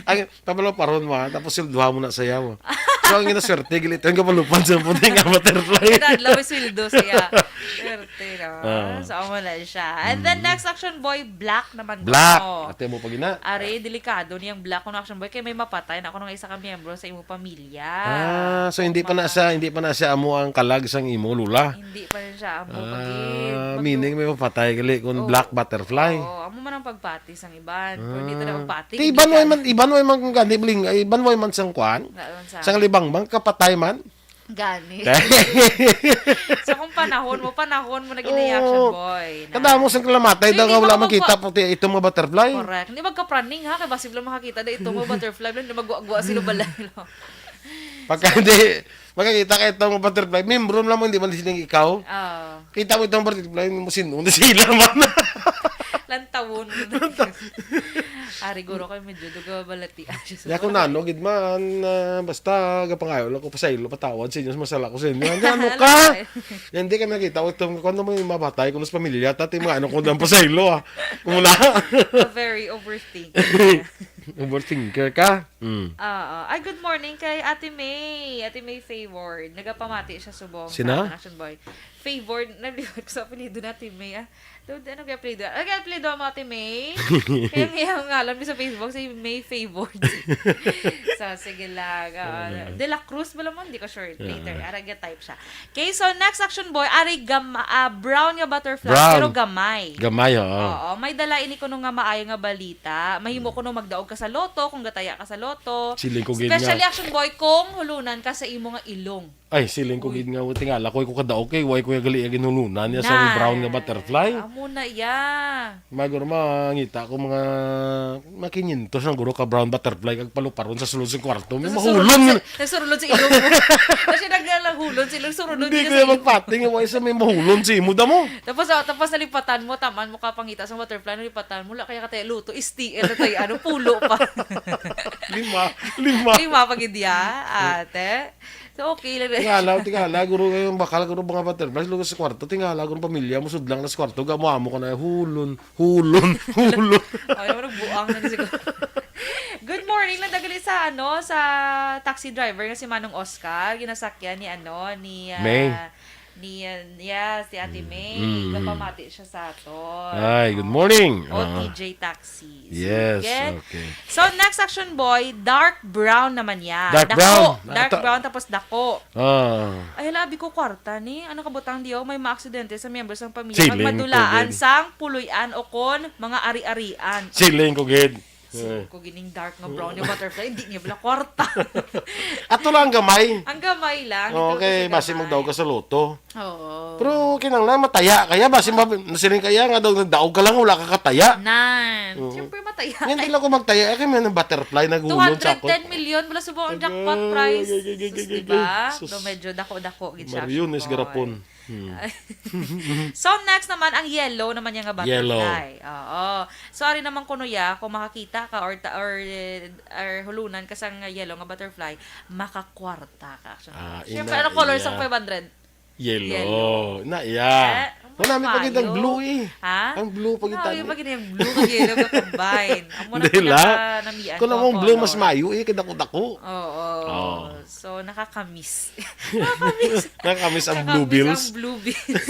Ang Papaluparon mo, ha? Tapos sweldohan mo na saya mo. So, ang ginaswerte, gilit ang kapalupad sa puti nga butterfly. Kada adlaw may sweldo siya. Swerte, no? Ah. So, amo na siya. And then, Mm. next action, boy, black naman Black. ko. Ate mo pa gina. Are, delikado niyang black kuno action, boy. Kay may mapatay na kuno nga isa ka miyembro sa imo pamilya. Ah, so hindi pa na Mga siya, hindi pa na siya amo ang kalag sang imo, Lola? Hindi pa rin siya amo Ah, pag-, pag- meaning may mapatay gali kung Oo. black butterfly. Oo, amo man ang pagpati sang iban. Pero hindi talaga Ah. magpati, Ti hindi iban way ka. man, iban way man kung gani, bling, ay, iban way man sang kuan? Nga, ano sa? Sang libang bang, kapatay man? Gani. Sa kung panahon mo, panahon mo na gini Oo. action boy na. Kadamo sang kalamatay Hindi daw nga wala magkagwa- makita, puti itong mga butterfly. Correct. Hindi magkapraning, ha? Kaya basi lang makakita na itong mga butterfly, hindi magwa-gwa sila balay, no? Pagka hindi, makakita ka itong butterfly, membro lang mo, hindi man siling ikaw. Oo. Kita mo itong butterfly, mo sino, hindi sila man. Ang tawon. Ari, guro, kay medyo duga balatian siya sa Ya, kung nano, gid man, ah, basta gapangayo lang ko pasaylo, patawad sa inyo sa masala ko sa inyo. Ang ano ka? Yan, di ka nakita ko itong, kung ano mo yung mabatay, kung sa pamilya, tati, mga ano, kung ang pasaylo, ah. Kung wala. A very overthinking. Overthinker ka? Mm. Oo. Ay, good morning kay Ate May. Ate May Favored. Nagapamati siya subong Sina? Sa action boy. Favored. Naliwat ko sa apelyido na Ate May, ah. Daw, ano kaya apelyido? Ano kaya apelyido mo, Ate May? Kaya may ang ngalan mi sa Facebook, si May Favored. So, sige lang. Ah, De La Cruz ba lamang? Hindi ko sure. Later, ara, type siya. Okay, so next action boy, ari gam ah, brown nga butterfly, Brown. Pero gamay. Gamay, oo. Oo, may dala ini kuno nga maayo nga balita. Mahimo kuno magdaog ka sa loto kung gataya ka sa loto. Siling ko gid nga. Especially action boy kung hulunan ka sa imo nga ilong. Ay, siling ko Uy. Gid nga, tingala ko, ko kadaog kay, why ko gali ginhulunan niya sa Nah. Brown nga butterfly? Amo na iya. Maguro mangita ko mga, mga kinyentos ang guro ka brown butterfly kag paluparon sa sulod sa kwarto. May Nasa mahulon surulod yun. Sa, nasa surulod sa ilong mo. Kasi naglahulon sa ilong, surulod Hindi niya ko sa yung ilong. Magpating, why sa may mahulon sa imo, damo? Tapos, ah, tapos nalipatan mo, taman mo kapangita sa butterfly, nalipatan mo, la kaya katay luto, S T L na tayo, ano, pulo pa. Lima, lima. Lima pa gid ya, ate. So, okay lang na. Tingala, tingala, guro yung bakal, guro mga butterflies, lugar sa kwarto, tingala, guro pamilya mo, sudlang na sa kwarto, gamo-amo ka na, hulon, hulon, hulon. Ay, ano, buang na siguro. Good morning lang dagali sa, ano, sa taxi driver nga si Manong Oscar, ginasakyan ni, ano, ni, ah, May. Ni, ah, yes, si Ate Mm. May. Mm. Kapamati siya sa aton. Ay, good morning. O, Ah. T J Taxi. Yes, Sige. Okay. So, next action boy, dark brown naman niya. Dark Dako. Brown. Dark Ata- brown, tapos dako. Ah. Ay, hala, abi ko kwarta ni. Ano kabutang diyo? May maaksidente sa miyembro sang pamilya. Siling Magmadulaan ko din. Sang puluyan o kon mga ari-arian. Siling ko gid. Siling Eh. Ko gining dark nga brown yung butterfly. Hindi niya bala kwarta. Ato lang gamay. Ang gamay lang. Ito Okay, kasi basi gamay. Magdaog ka sa loto. Oo. Pero kinahanglan mataya kaya ba? Simba, nasiling kaya nga daw nagdaog ka lang, wala ka kataya. Nan. Oo. Siyempre mataya. Yan, di lang ko magtaya. Eh, kaya may nang butterfly naghulon sa akon. Two hundred ten million pala subong ang jackpot Agay, prize. Agay, agay, agay, Sus, agay, di ba? Sus. So, medyo dako-dako gid siya, Mariones Sir Boy. Garapon. Hmm. So, next naman, ang yellow naman niya nga Yellow. Butterfly. Oo. So, ari naman kuno ya, kung makakita ka or, ta- or, eh, or hulunan ka sang yellow nga butterfly, makakwarta ka. So, Ah, siyempre, ina, ano color sang iya. Five hundred? Yellow. Yellow. Na, yeah. Eh, Wala, may pagid ang maayo. Blue eh. Ha? Ang blue pagid Wala, tani. Yung pagid ang blue kag yellow ka combine. Amo na Hindi la. Pinaka namian Kung ko ang ang blue, color. Mas mayo eh, kay dako-dako. Oo. Oo. So, nakakamiss. Nakakamiss. Nakakamiss ang Nakakamiss bluebills. Ang bluebills.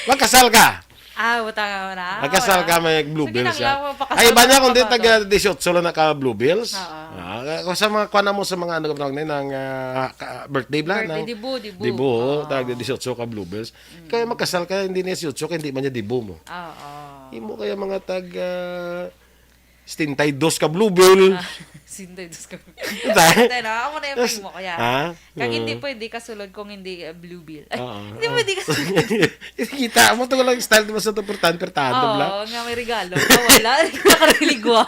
Magkasal ka? Ah, buta nga na. Magkasal Wala. Ka, may Sige bluebills na siya. Lang, magpakasal Ay, iba na niya kung di ako. Tag-dishotso lang naka-bluebills. Oo. Ah, kung sa mga kuan mo sa mga ano, nang, ah, ka- birthday bla, Birthday, nang dibu, dibu. Dibu, Oo. Tag-dishotso ka bluebills. Mm. Kaya magkasal ka, hindi niya dishotso, kaya hindi man niya dibu mo. Oo. Imo kaya mga tag, ah, setenta y dos ka bluebill. Ah, setenta y dos ka. Tayo. Tayo na, amo na yung Yes. Ping mo, kaya. Ha? Kag hindi Oo. Pwede kasulod kung hindi, uh, bluebill. Ay, Oo, hindi oo. Pwede kasulod. Kita mo to lang style, di ba, sa to, pertahan, pertahan, to, bla? Oo, nga may regalo. Ah, wala. Nakariligwa.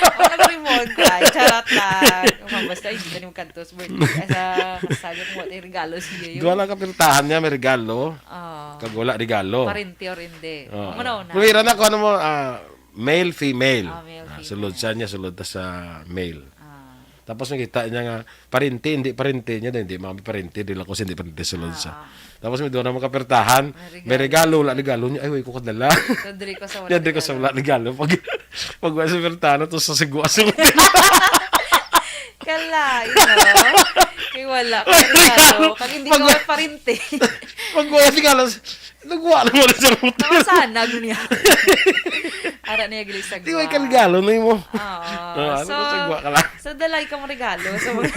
Ako nag-remonta. Ay, charot lang. Basta, hindi ka ni magkantos birthday. Ay, sa kasal, yung mga regalo siya yun. Duha lang ka pertahan niya, may regalo. Oo. Kag wala regalo. Parente or hindi. Oo. Amo na una. Pero ira na kung ano mo, ah, male, female. Ah, male, Ah, sulod female. Sa niya, sulod ta sa male. Ah. Tapos nakita niya nga, parente, hindi parente niya, hindi, mami, parente, di lang ko, hindi parente, sulod sa. Ah. Tapos may doon naman kapertahan, May may regalo. Regalo, wala regalo niya, ay, way ko kadala. So, diri ko sa wala Yan, diri ko sa regalo. Wala regalo. Pag, pag wala sa pertahan, to sa sigwa, sa Kala, you know? Kay wala, kay regalo, kag hindi Pag- ka parente. Pag wala regalo, Nagwa lang mo sa hotel. Nakasanag niya. Ara niya gali sa Di, may gwa. Kalgalo na mo. Oo. Ah, ano So, ko sa gwa ka lang? So, dalay ka mo regalo. So, mga,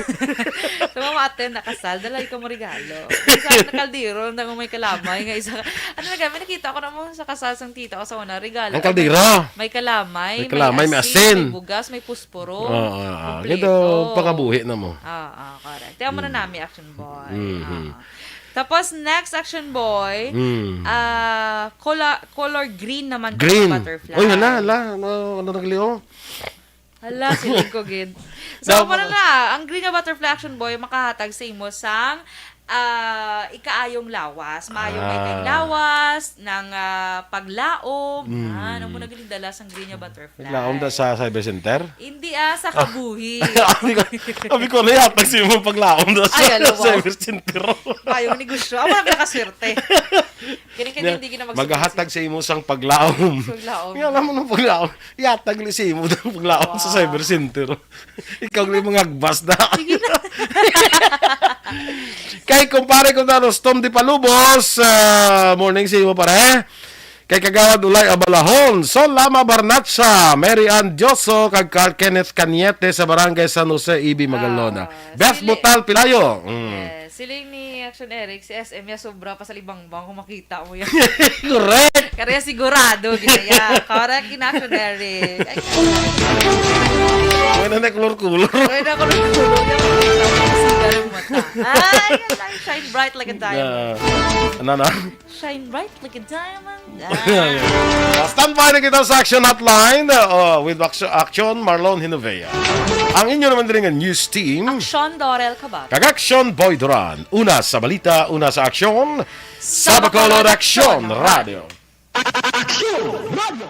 so, mga attend na kasal, dalay ka mo regalo. Isa na kaldero, na may kalamay, nga isa, ano na kami, nakita ko na mo sa kasal sang tita ko sa una, regalo. Ang kaldero. May kalamay, May kalamay, may asin, asin. May bugas, may pusporo. Oo, oo, oo. Kompleto. Ito, pangabuhi na mo. Oo, correct. Tiyan mo na Mm. nami, action boy. Mm-hmm. Oo. Tapos, next action boy, Mm. ah, color, color green naman ka Green. Butterfly. Oy, hala, hala. Ano, ano nang liyo? Hala, siling ko gid. So, Daw- para na, ang green nga butterfly action boy, makahatag sa imo sang ah, ikaayong lawas. Maayo kay kay Ah. lawas, ng, ah, paglaom. Mm. Ah, ano mo naging dala sang Green Butterfly? Naglaom da sa Cyber Center? Hindi, ah, sa Ah. kabuhi. Sabi ko, sabi ko, "Ano yata sa imong paglaom da sa Ay, alam mo. Cyber Center?" Maayong negosyo. Amo na pinakaswerte. Kini, kini, Nya, hindi gina maghatag sa imo sang paglaom. Paglaom. Nga alam mo nung paglaom. Yatag li sa imo ang paglaom sa Wow. Cyber Center. Ikaw li mga gbas na. Sige na. Kay kumpare ko na Rostom di Palubos, ah, morning sa imo, pare. Kay Kagawad Ulay Abalahon, Sol Lama Barnacha, Mary Ann Dioso, kag Carl Kenneth Cañete sa Barangay San Jose, E B Magalona. Ah, Beth sili- Butal Pilayo. Mm. Yes. Siling ni Action Eric, si S M ya sobra pa sa Libangbang kung makita mo yan. Correct. Kaya sigurado, ginaya. Correct in Action Eric. Ay, May na na kulor-kulor. May na kulor-kulor. Siga ng mata. Ay, yan lang. Shine bright like a diamond. Na, ano na? Shine bright like a diamond. Ah. Standby na kita sa Action Hotline, uh, with Action, Action Marlon Hinovea. Ang inyo naman diri nga news team. Action Dorel Cabat. Kag Action Boy Duran. Una sa balita, una sa aksyon. Sa Bacolod Action Radio. Action Radio.